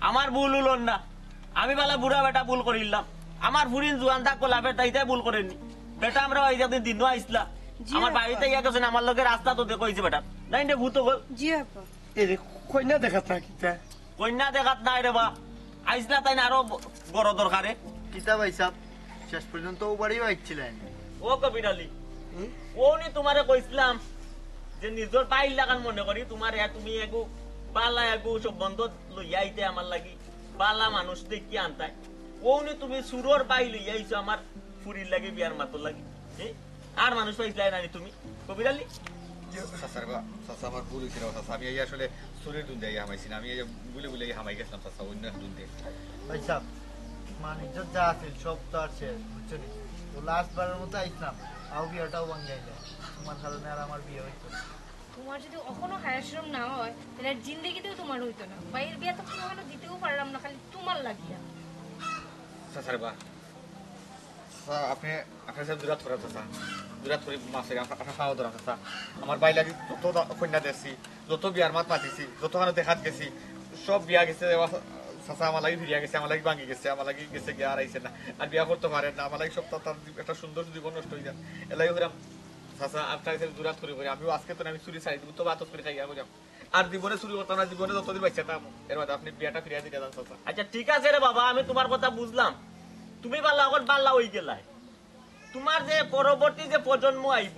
আমার ভুল অইল না। আমি বালা বুড়া বেটা ভুল করিলাম। আমার ফুরিন জুয়ান থাকবো লাভের তাইতে ভুল করেনি। বেটা আমরা ওই একদিন দিনও আইসলা। জি আমার আপা। বাড়িতে ইয়া গেছে না, আমার লগে রাস্তা তো দেখা অইছে বেটা। নাই রে ভূত গল। জি আপা। এ রে, কইনা দেখাত না কিতা? কইনা দেখাত নাই রে বা। আইসলা তাই না আরো ব-, বড় দরকারে। কিতা ভাই সাহেব, শেষ পর্যন্ত ও বাড়িও আইছিলেন? ও কবির আলী, ও নি তোমারে কইছিলাম যে নিজর বাইর লাখান মনে করি তোমারে, তুমি এগু বালা এগু সম্বন্ধ লইয়া আইতে আমার লাগি, বালা মানুষ দেখি আনতাই। ও নি তুমি চুরর বাই লইয়া আইছো আমার ফুরির লাগি, বিয়ার মাতর লাগি। হে? আর মানুষ পাইছিলায় না নি তুমি, কবির আলী? চাচার বা, চাচা আমার ভুল হয়েছে রে চাচা, আমি এই আসলে চুরির দুন্দে আইয়া হামাইছি না, আমি এই ভুলে ভুলে আইয়া হামাই গেছিলাম চাচা, অন্য এক দুন্দে। ভাই সাহেব, মান ইজ্জত যা আছিল সব তো আর শেষ, বুঝছো নি? তো লাস্ট বারের মতো আইছিলাম, আও বিয়াটাও ভাঙিয়া আইলে। তোমার কারণে আর আমার বিয়ে হইতো না। তোমার যদি অখনো হায়া শরম না হয়, তাহলে আর জিন্দেগিতেও তোমার হইতো না। ভাইয়ের বিয়া তো কোনোখানে দিতেও পারলাম না, খালি তোমার লাগিয়া। চাচার বা, চাচা, আপনি, আপনি সাহেব দুরাত করেন চাচা, দুরাত করি মাফ চাই, আপনার, আপনার পাও ধরা চাচা। আমার ভাই লাগি যত দা-, কন্যা দেখছি, যত বিয়ার মাত মাতিছি, যত খানো দেখাত গেছি, সব বিয়া গেছে, চাচা আমার লাগি ফিরিয়া গেছে, আমার লাগি ভাঙি গেছে, আমার লাগি গেছে গিয়া আর আইছে না, আর বিয়া করতে পারে না, আমার লাগি সব তার, তার একটা সুন্দর জীবন নষ্ট হয়ে যায়। এলাই কইরাম চাচা, আপনার কাছে দুরাত করি করি, আমিও আজকে তো না, আমি চুরি ছাড়ি দিব, তো বাতস করে খাইয়া কইরাম। আর জীবনে চুরি করতাম না, জীবনে যতদিন বাচ্চা থাকবো, এর বাদে আপনি বিয়াটা ফিরিয়া দিতে যান চাচা। আচ্ছা ঠিক আছে রে বাবা, আমি তোমার কথা বুঝলাম। তুমি বালা অখন বালা হই গেলায়। তোমার যে পরবর্তী যে প্রজন্ম আইব,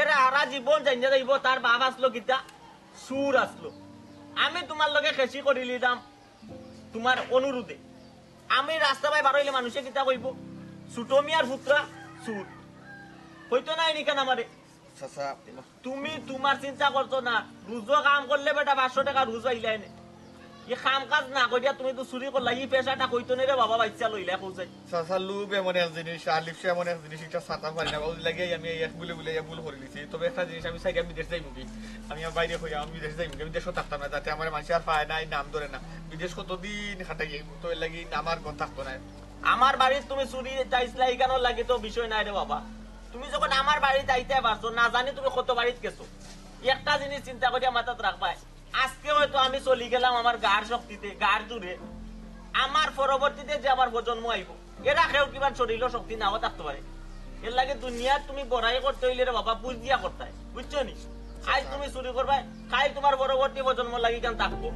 এরা হারা জীবন জানিয়া যাইব তার বাপ আসলো কিতা, চুর আসলো। আমি তোমার লগে খেসি করি লিলাম তোমার অনুরোধে। আমি রাস্তা বায় বার হইলে মানুষে কিতা কইব? ছোট মিয়ার পুত্রা চুর। কইতো নাই নি কেন আমারে? চাচা, তুমি তোমার চিন্তা করছো না, রুজো কাম করলে বেটা পাঁচশো টাকা রুজ পাইলায় নে। এই কাম কাজ না করিয়া তুমি তো চুরি করলা, এই পেশাটা কইতো নে রে বাবা, বাচ্চা লইলা কইছে। চাচা, লোভ এমন এক জিনিস, আর লিপসা এমন এক জিনিস, এটা ছাড়তাম পারি না। ওই লাগে আমি এই এক ভুলে ভুলে এই ভুল করে দিছি। তবে একটা জিনিস, আমি চাইলে আমি বিদেশ যাইমু কি, আমি আমার বাইরে কইয়া আমি বিদেশ যাইমু কি, আমি দেশও থাকতাম না, যাতে আমার মানুষ আর পায় না, এই নাম ধরে না। বিদেশ কতদিন খাটাই যাইমু, তো এর লাগি আমার ঘর থাকতো না। আমার বাড়িত তুমি চুরি চাইছিলা, ইখানোর লাগি তো বিষয় নাই রে বাবা। তুমি যখন আমার বাড়িত আইতে পারছো, না জানি তুমি কত বাড়িত গেছো। একটা জিনিস চিন্তা করিয়া মাথাত রাখবায়, আজকে হয়তো আমি চলি গেলাম আমার গার শক্তিতে, গার জোরে, আমার পরবর্তীতে যে আমার প্রজন্ম আইব, এরা কেউ কিমান শরীরও শক্তি নাও থাকতে পারে। এর লাগি দুনিয়ার তুমি বড়াই করতে হইলে রে বাবা, বুঝ দিয়া করতায়, বুঝছো নি? আজ তুমি চুরি করবায়, কাল তোমার পরবর্তী প্রজন্ম লাগি কেন থাকবো।